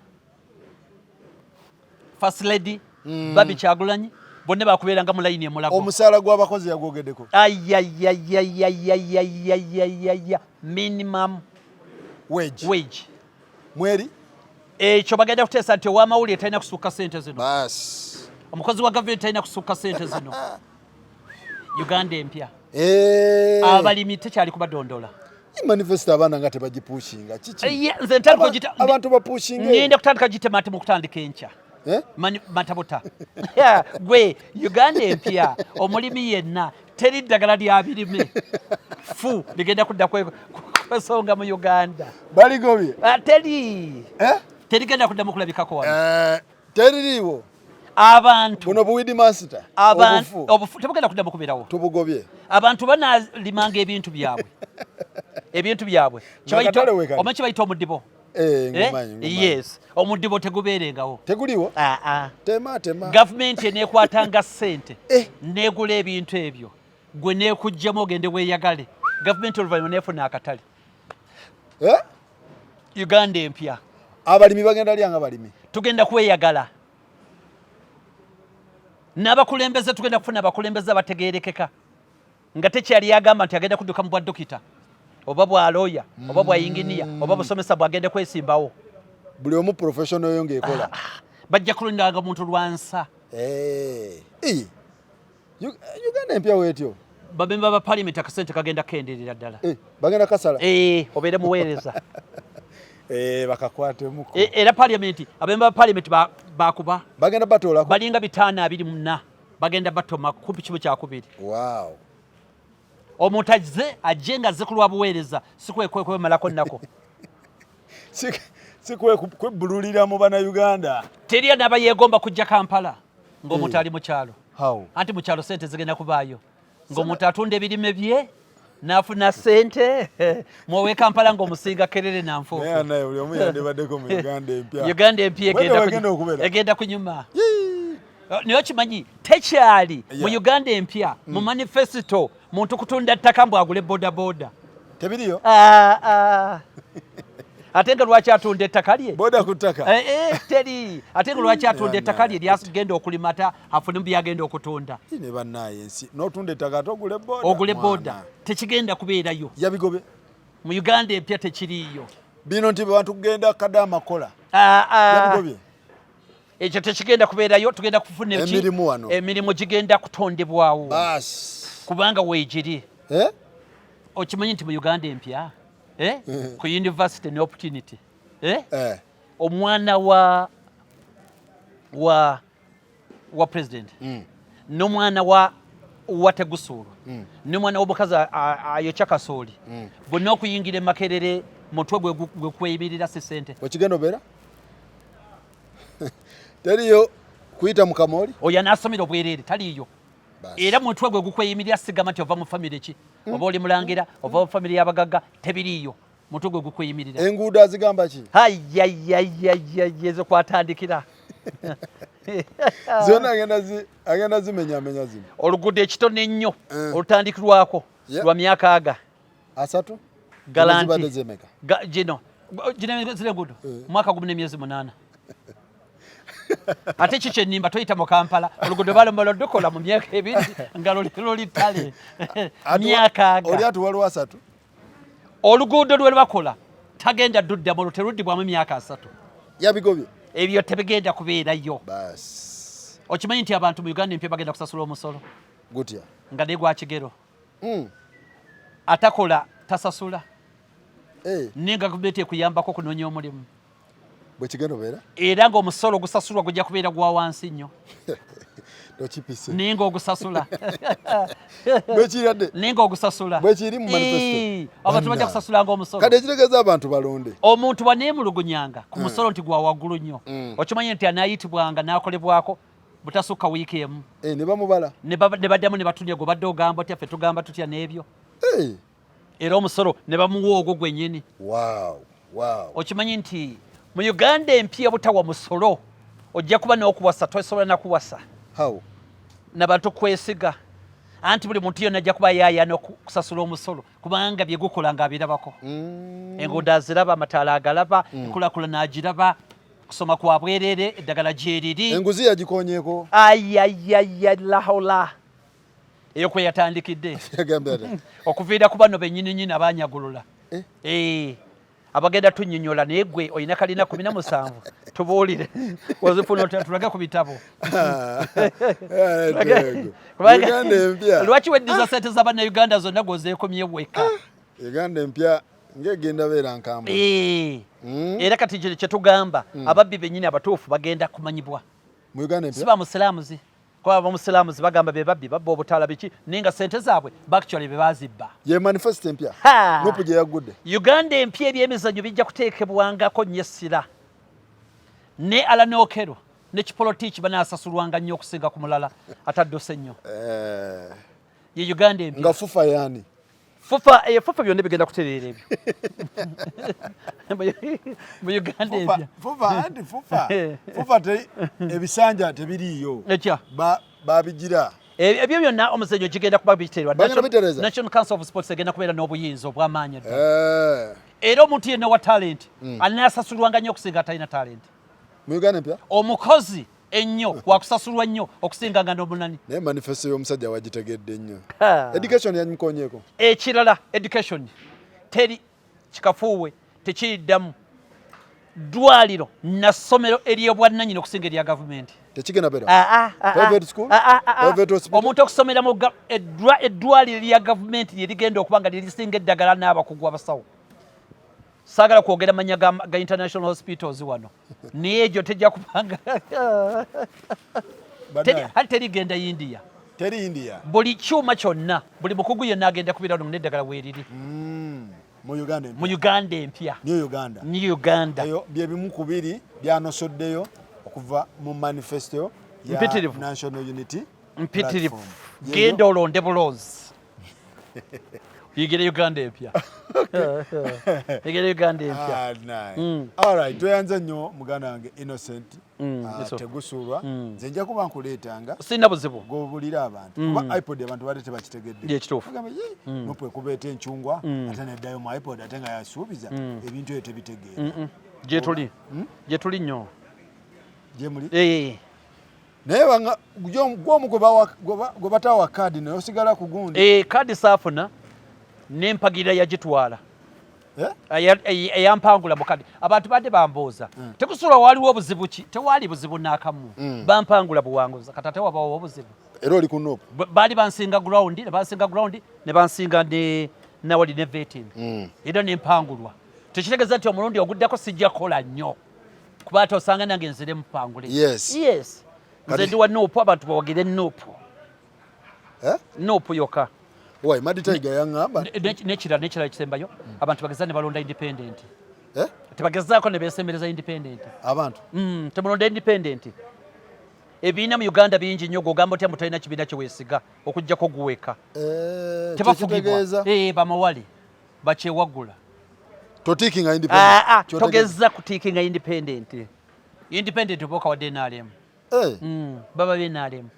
First Lady, Babi Kyagulanyi, bonna bakubeeranga mu layini e Mulago. Omusaala gw'abakozi yagwogeddeko. Ayayayayayayayaya, minimum wage. Wage. Mweri? Ekyo bagenda kuteesa nti ow'amawulire talina kusukka ssente zino. Bas. Omukozi wa gavumenti talina kusukka ssente zino. Uganda empya. Abalimi tekyali kubadondola. Manifesto abaana nga tebagipushinga. Kiki? Nze ntandika ogita- Abantu bapushinga. Ngenda kutandika gitema ati mu kutandika enkya. Matabuta. Gwe Uganda empya omulimi yenna teri ddagala lya birime. Fu ligenda kudda kwesonga mu Uganda. Baligobye. Teri. Terigenda kuddamu kulabikako wano. Teririiwo. Abantu. Buno buwidi master. Abantu, obufu tebugenda kuddamu kubeerawo. Tubugobye. Abantu banalimanga ebintu byabwe. Ebintu byabwe. Omanyi kye bayita omudibo? Ngumanyi. Yes. Omudibo tegubeerengawo. Teguliwo? Aa. Tema, tema. Gavumenti eneekwatanga ssente. Neegula ebintu ebyo. Gwe neekuggyamu ogende weeyagale. Gavumenti oluvannyuma neefuna akatale. Uganda empya. Abalimi bagenda lya nga balimi. Tugenda kweyagala. N'abakulembeze tugenda kufuna abakulembeze abategeerekeka. Nga tekyali yagamba nti agenda kudduka mu bwa dokita, oba bwa lawyer, oba bwa engineer, oba busomesa bw'agenda kwesimbawo. Buli omu professional yo ng'ekola. Bajja kulondanga muntu lwansa. Uganda empya weetyo. Bamemba ba parliament akasente kagenda kenderera ddala. Bagenda kasala. Obeere muweereza. Bakakwatemu ko. Era parliament, abemba ba parliament bakuba. Bagenda batoolako. Balinga 524. Bagenda batoma kumpi kimu kyakubiri. Wow. Omuntu azze ajje nga azze ku lwa buweereza, si kwekwemalako nnako. Si kwebbululira mu Bannayuganda. Teri anaaba yeegomba kujja Kampala ng'omuntu ali mu kyalo. How? Anti mu kyalo ssente zigenda kubaayo. Ng'omuntu atunda ebirime bye n'afuna ssente, mwowe Kampala ng'omusinga kerere na nfuufu. Naye naye buli omu yandibaddeko mu Uganda empya. Uganda empya Wende wagenda okubeera. egenda kunyuma. Naye okimanyi tekyali mu Uganda empya, mu manifesto muntu kutunda ttaka mbu agule bodaboda. Tebiriyo? Ate nga lwaki atunda ettaka lye? Boda ku ttaka. Teri. Ate nga lwaki atunda ettaka lye lyagenda okulima ate afune mu byagenda okutunda? Ne bannaye ensi, n'otunda ettaka ate ogule boda. Ogule boda. Tekigenda kubeerayo. Yabigobye. Mu Uganda empya tekiriiyo. Bino nti bantu kugenda Kadaama kola. Yabigobye. Ekyo tekigenda kubeerayo, tugenda kufuna eki? Emirimu wano. Emirimu gigenda kutondebwawo. Bas. Kubanga weegiri. Okimanyi nti mu Uganda empya? Ku university ne opportunity. Omwana wa president. N'omwana wa Tegusuulwa. N'omwana w'omukazi ayokya kasooli. Bonna okuyingira e Makerere mutwe gwe kweyimirira si ssente. Wekigenda obeera? Teriyo kuyita mu kamooli? Oyo anaasomera obwereere taliiyo. Basi. Era mutwe gwe gukweyimirira sigamba nti ova mu famire ki? Oba oli mulangira, ova mu famire y'abagagga, tebiriiyo. Mutwe gwe gukweyimirira. Enguudo azigamba ki? Hayyayyayyayya, ezo kwatandikira. Zonna agenda zimenyamenya zino. Oluguudo ekitono ennyo olutandikirwako lwa myaka aga. 3? Galanti. Zibadde zemeka? Gino. Gino ziri enguudo. Mwaka gumu n'emyezi 8. Ate ki kye nnimba toyita mu Kampala, oluguudo balomba lukola mu myaka 2 nga luli ttale. Myaka aga. Oli atuwa lwa 3? Oluguudo lwe bakola tagenda duddamu, olwo teruddibwamu myaka 3. Yabigobye. Ebyo tebigenda kubeerayo. Bas. Okimanyi nti abantu mu Uganda empya bagenda kusasula omusolo? Gutya? Nga naye gwa kigero. Atakola tasasula. Naye gavumenti ekuyambako okunoonya omulimu. Bwe kigenda obeera? Era ng'omusolo ogusasulwa gujja kubeera gwa wansi nnyo. Tokipise. Naye ng'ogusasula. Bwekiradde. Naye ng'ogusasula. Bwekiri mu manifesto. Abantu bajja kusasula ng'omusolo. Kati ekitegeeza abantu balonde. Omuntu bw'aneemulugunyanga ku musolo nti gwa waggulu nnyo. Okimanyi nti anaayitibwanga n'akolebwako butasukka wiiki emu. Ne bamubala. Ne baddamu ne batunya gwe badde ogamba otya, ffe tugamba tutya n'ebyo. Era omusolo ne bamuwa ogwo gwennyini. Wow. Wow. Okimanyi nti mu Uganda empya butawa musolo ojja kuba n'okuwasa tosobola na kuwasa. How? N'abantu kwesiga anti buli muntu yenna ajja kuba yaayana okusasula omusolo kubanga bye gukola ng'abirabako. Enguudo aziraba, amataala agalaba, enkulaakulana agiraba, kusoma kwa bwerere, eddagala gyeriri. Enguzi yagikonyeeko. Ayayaya lahola. Eyo kwe yatandikidde. Okuviira ku bano bennyini nnyini abanyagulula. Abagenda tunnyonnyola naye gwe olina kalina 17 tubuulire wazifuna otya tulage ku bitabo. Uganda empya. Lwaki weddiza ssente za bannayuganda zonna gw'ozeekomye weka? Uganda empya ng'egenda beera nkambwe. Era kati kye tugamba ababbi bennyini abatuufu bagenda kumanyibwa. Mu Uganda empya? Si ba musiraamuzi. Kuba abamusiraamuzi bagamba be babbi babba obutaala biki naye nga ssente zaabwe actually be baazibba. Ye manifesto empya. Nupu gye yaggudde. Uganda empya ebyemizannyo bijja kuteekebwangako nnyo essira. Ne Allan Okello ne Kiprotich banaasasulwanga nnyo okusinga ku mulala atadduse nnyo. Ye Uganda empya. Nga FUFA yaani? FUFA, FUFA byonna bigenda kutereera ebyo. Mu Uganda empya. FUFA, anti FUFA. FUFA ebisanja tebiriiyo. Ekya? Babigira. Ebyo byonna omuzannyo gigenda kuba biteerwa. Bagenda bitereeza. National Council of Sports egenda kubeera n'obuyinza obw'amaanyi ddala. Era omuntu yenna wa talent anaasasulwanga nnyo okusinga atalina talent. Mu Uganda empya? Omukozi ennyo wakusasulwa nnyo okusinga nga n'omunani. Naye manifesto y'omusajja wagitegedde nnyo. Education yamukonyeeko. Ekirala education teri kikafuuwe tekiriddamu ddwaliro na ssomero ery'obwannannyini okusinga erya gavumenti. Tekigenda beera. Private school? Private hospital? Omuntu okusomera mu eddwaliro erya gavumenti lye ligenda okuba nga lyerisinga eddagala n'abakugu abasawo. Saagala kwogera mannya ga international hospitals wano. Naye egyo tejja kubanga. Terigenda India. Teri India. Buli kyuma kyonna, buli mukugu yenna agenda kubeera wano n'eddagala weeriri. Mu Uganda empya. Mu Uganda empya. New Uganda. New Uganda. Eyo bye bimu ku biri byanosoddeyo okuva mu manifesto ya National Unity Mpitirivu. Genda olonde bulonzi. Yigire Uganda empya. Yigire Uganda empya. All right, tweyanze nnyo muganda wange Innocent. Tegusuulwa. Nze nja kuba nkuleetanga. Sirina buzibu. Gw'obuulira abantu. Kuba iPod abantu badde tebakitegedde. Ye kituufu. Bagamba, ye, Nupu ekuba etya enchungwa, ate neddayo mu iPod ate nga yasuubiza ebintu ebyo tebitegeera. Gye tuli. Gye tuli nnyo. Gye muli? Naye banga gw'omu gwe batawa kaadi naye osigala ku gundi. Kaadi saafuna n'empagira yagitwala. Eyampangula mu kaadi. Abantu badde bambuuza. Tegusuula waliwo obuzibu ki? Tewaali buzibu n'akamu. Bampangula buwanguzi. Kati ate wabawo obuzibu. Era oli ku Nupu? Baali bansinga ground, ne bansinga ground, ne bansinga ne nawali ne vetting. Era ne mpangulwa. Tekitegeeza nti omulundi oguddako sijja kukola nnyo. Kuba ate osanga nange nzire mpangule. Yes. Yes. Nze ndi wa Nupu, abantu bawagire Nupu. Nupu yokka. Wai, Madi Tiger yaŋŋamba. N'ekirala ekisembayo, abantu bageza ne balonda independent. Tebagezaako ne beesembereza independent. Abantu? Temulonda independent. Ebibiina mu Uganda bingi nnyo, gw'ogamba otya mbu tolina kibiina kye weesiga okuggyako guweka. Tebafugibwa. Bamawale bakyewaggula. Totiikinga independent. Togeza kutiikinga independent. Independent oba okawadde NRM. Baba be NRM.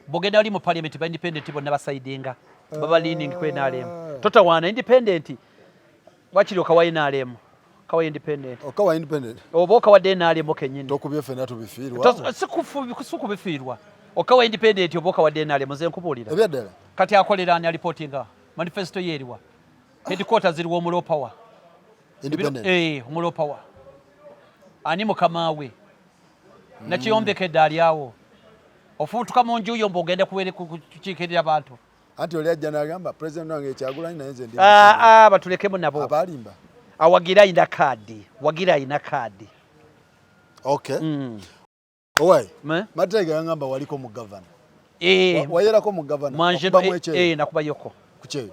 Bw'ogenda wali mu parliament ba independent bonna basaidinga. Baba leaning ku NRM. Totawaana independent wakiri okawa NRM. Okawa independent. Okawa independent. Oba okawadde NRM kennyini. Tokubye ffenna tubifiirwa. Si kubifiirwa. Okawa independent oba okawadde NRM nze nkubuulira. Ebyaddala. Kati akolera ani alipotinga? Manifesto ye eriwa? Headquarters ziriwa omulopawa? Independent. Omulopawa. Ani mukama we? Nakiyombekedde ali awo. Ofuutuka mu nju yo mbu ogenda kukiikirira abantu. Anti oli ajja n'agamba president wange Kyagulanyi, naye nze ndi Ah, ah, batulekemu nabo. Abalimba. Awagira ayina kaadi, wagira ayina kaadi. Okay. Owai. Matega yangamba waliko mu governor. Wayerako mu governor. Mwanje Wakubamu ekyeyo? Nakubayoko. Ku kyeyo?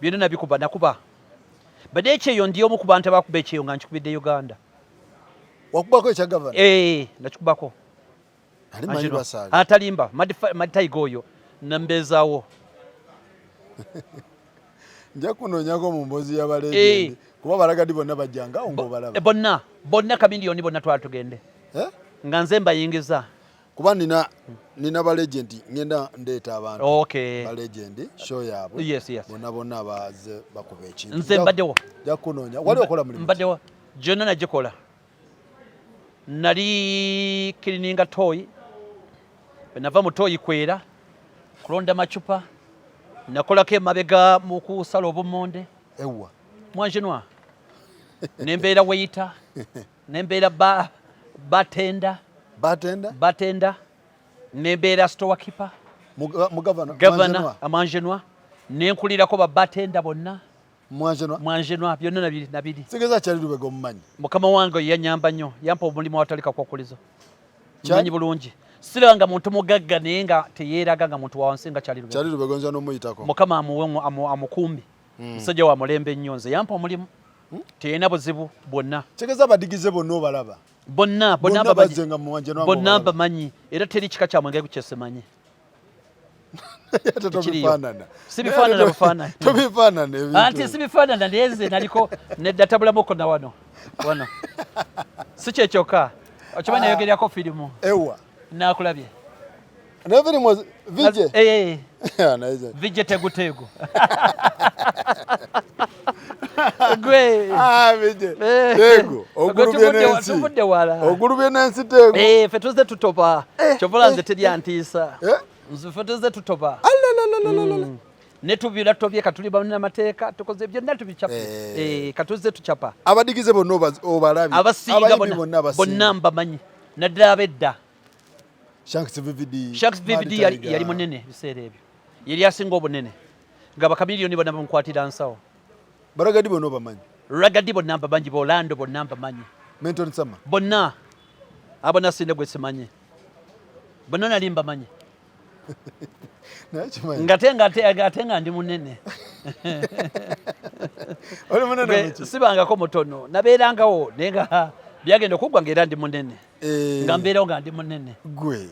Byonna nabikuba, nakuba. Badde ekyeyo ndi omu ku bantu abakuba ekyeyo nga nkikubidde Uganda. Wakubako ekya governor? Nakikubako. Ali manyi Angelo. basaaga. Atalimba, Madifa-, Madifa oyo nambeezaawo. Nja kunoonyako mu mboozi y'abalegend. Kuba balagadi bonna bajjanga awo ng'obalaba. Bonna, bonna Chameleone bonna twala tugende. Eh? Nga nze mbayingiza. Kuba nina ba legend, ngenda ndeeta abantu. Okay. Ba legend show yaabwe. Yes. Bonna bonna baze bakuba ekintu. Nze mbaddewo. Nja kunoonya. Wali okola mulimu ki? Mbaddewo. Gyonna nagikola. Nali cleaninga toyi. Bwe nava mu toyi kwera, kulonda macupa, nakolako emabega mu kusala obumonde. Ewa. Mwanjenwa. Nembeera waiter, nembeera bartender. Bartender? Bartender. Nembeera storekeeper. Mu governor? Governor, Mwanjenwa? Mwanjenwa. Nenkulirako ba bartender bonna. Mwanjenwa? Mwanjenwa, byonna nabiri, nabiri. Sigeza kyali Lubega omumanyi. Mukama wange yanyamba nnyo, yampa omulimu awatali kakwakulizo. Kyali? Mmanyi bulungi. Siraba nga muntu mugagga naye nga teyeeraga nga muntu wa wansi nga Kyali Lubega. Kyali Lubega oyinza n'omuyitako. Mukama amuwe amukumbi. Musajja wa mulembe nnyo, nze yampa omulimu. Teyina buzibu bwonna. Kigeza abadigize bonna obalaba. Bonna, bonna Bonna mbamanyi. bazze nga Mwanjenwa Bonna ng'obalaba. mbamanyi. Era teri kika kya mwenge kyesimanyi. Ate tobifaanana. Sibifaanana bufaananyi. Tobifaanana ebintu. Anti sibifaanana, naye nze naliko neddatabulamuko na wano. Wano. Si kye kyokka. Okimanyi nayogererako firimu. Ewa. Naakulabye. Naye firimu Vije? Naye ze. Vije teguteegu. Gwe. Vije. Teegu. Ogulubye n'ensi. Tuvudde wala. Ogulubye n'ensi teegu. Ffe tuzze tutoba. Kyova nze teri antiisa. Nze ffe tuzze tutoba. Alalalalala. Ne tubira tobye katuli bannamateeka, tukoze byonna tubichapa. Katuzze tuchapa. Abadigize bonna obalabye. Abasinga Abayimbi bonna. bonna abasinga. Bonna mbamanyi. Naddala ab'edda. Shanks VVD. Shanks VVD Mad Tiger. yali munene ebiseera ebyo. Yali asinga obunene. Nga bakamiliyoni bonna bamukwatira nsawo. Baragadi bonna obamanyi? Ragadi bonna mbamanyi, ba Orlando bonna mbamanyi. Menton Summer? Bonna. Abo nasinde gwe simanyi. Bonna nali mbamanyi. Naye kimanyi. Ngate nga ndi munene. Oli munene Gwe muki? sibangako mutono. Nabeerangawo naye nga byagenda okuggwa ng'era ndi munene. Nga mbeerawo nga ndi munene. Gwe.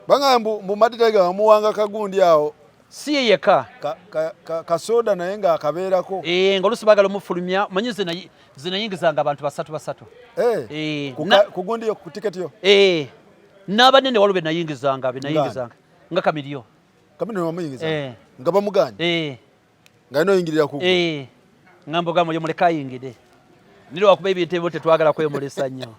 Banga mbu Mad Tiger bamuwanga kagundi awo. Si ye yekka. Kasoda naye ng'akabeerako. Ng'oluusi baagala omufulumya, omanyi nze nayingizanga abantu basatu basatu. Ku gundi yo, ku tiketi yo? N'abanene waliwo be nayingizanga, be nayingizanga. Nga Kamiliyo. Kamiliyo wamuyingiza? Nga bamuganye? Nga alina oyingirira ku gwe? Nga mbuga muli muleke ayingire. Naye lwakuba ebintu ebimu tetwagala kwemulisa nnyo.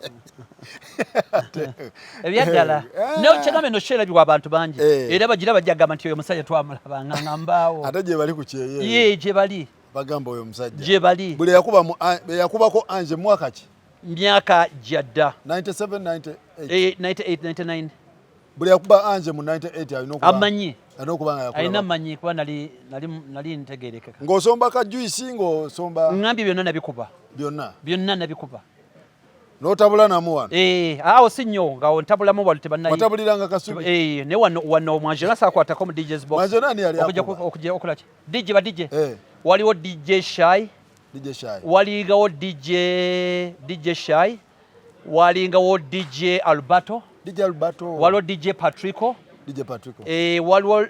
Ebyaddala. Naye kyegambe no kyerabibwa abantu bangi. Era bagira bajja kugamba nti oyo musajja twamulaba nga mbaawo. Ate gye bali ku kyeyo. Ye, gye bali. Bagamba oyo musajja. Gye bali. Buli yakubako Ange mwaka ki? Myaka gyadda. 97, 98. 98, 99. Buli yakuba Ange mu 98 alina okuba Amanyi. Alina okuba nga yakulaba. Alina amanyi kuba nali ntegeerekeka. Ng'osomba ka juice, ng'osomba Ngambye byonna nabikuba. Byonna? Byonna nabikuba. N'otabula namu wano? Awo si nnyo, nga ntabulamu wano tebannayi. Watabuliranga Kasubi? Ne wano Mwanjona saakwatako mu DJ's box. Mwanjona ani yali Okujja akuba? okujja okola ki? DJ ba DJ. Waliwo DJ Shy. DJ Shy. Walingawo DJ Shy. Walingawo DJ Alberto. DJ Alberto. Waliwo DJ Patrico. DJ Patrico. Waliwo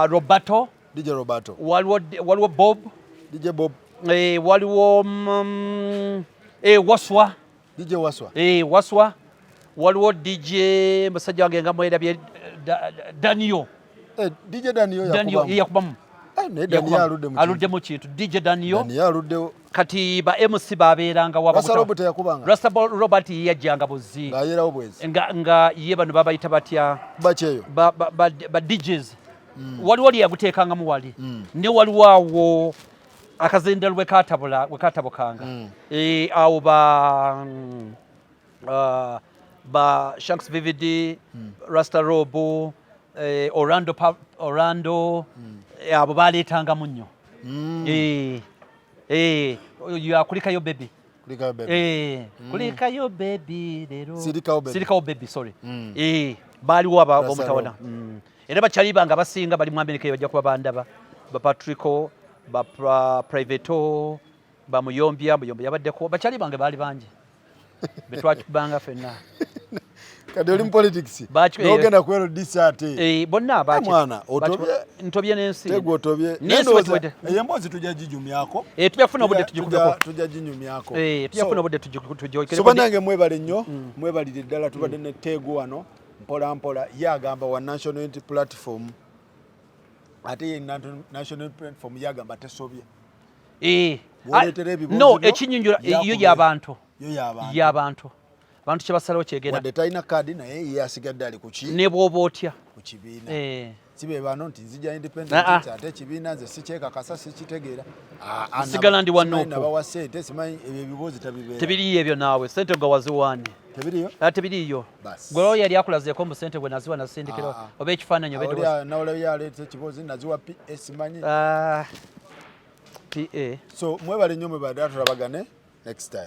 Roberto. DJ Roberto. Waliwo Bob. DJ Bob. Waliwo Waswa. DJ Waswa. Waswa. Waliwo DJ musajja wange nga mwerabye, Daniel. DJ Daniel Daniel, yakubamu. ye yakubamu. Naye Daniel aludde mu kintu. Aludde mu kintu. DJ Daniel. Daniel aluddewo. Kati ba MC babeeranga wa Rasta Babuta. Robert yakubanga. Rasta Robert ye yajjanga buzzi. Ng'ayerawo bwezi. Nga ye bano babayita batya? Bakyeyo. Ba DJs. Waliwo lye yaguteekangamu wali. Ne waliwo awo akazindalo we katabukanga. Awo ba, Ba Shanks VVD, Rasta Robo, Orlando, Orlando, abo baleetangamu nnyo. Yakulikayo baby. Kulikayo baby. Kulikayo baby leero. Sirikawo baby. Sirikawo baby, sorry. Baaliwo aba Rasta bomutawana. Era bakyali bange abasinga bali mu Amerika, bajja kuba bandaba, ba Patrico, ba Privato, ba Muyombya. Muyombya yabaddeko. Bakyali bange baali bangi betwakibanga ffenna. Kati oli mu politics, n'ogenda ku LDC ate. Bonna Mwana, otobye. Ntobye n'ensi. Tegwe otobye. N'ensi. Naye ndowooza Wetwedde. eyo emboozi tujja ginyumyako. Tujja kufuna obudde tugikubeko. Tujja ginyumyako. Tujja kufuna obudde tugyogereko. So bannange, mwebale nnyo, mwebalire ddala. Tubadde ne Teegu wano mpola mpola. Ye agamba wa National Unity Platform, ate ye National Unity Platform yagamba tesobye. Bw'oleetera ebibuuzo No, byo, ekinyonyola yo yakubye. y'abantu. Yo y'abantu. Y'abantu, abantu kye basalawo kyegenda. Wadde talina kaadi, naye ye asigadde ali ku ki? Ne bw'oba otya. Ku kibiina. Eh. Si be bano nti nzija independent, Ah, ah. nti ate ekibiina nze sikyekakasa, sikitegeera. Ah, ah, Nsigala ndi wa simanyi Nuupu. nabawa ssente, simanyi ebyo ebibuuzo tabibeera. Tebiriyo ebyo naawe, sente gwe waziwaane. Tebiriyo. Ah, tebiriyo. Bas. Gwe yali akulazeeko mu sente bwe naziwa nasindikira Ah, ah. oba ekifaananyi oba eddoboozi. Nawolabye aleeta ekibuuzo, naziwa pa, simanyi. Ah, pa. So mwebale nnyo, mwebale ddala, tulabagane next time.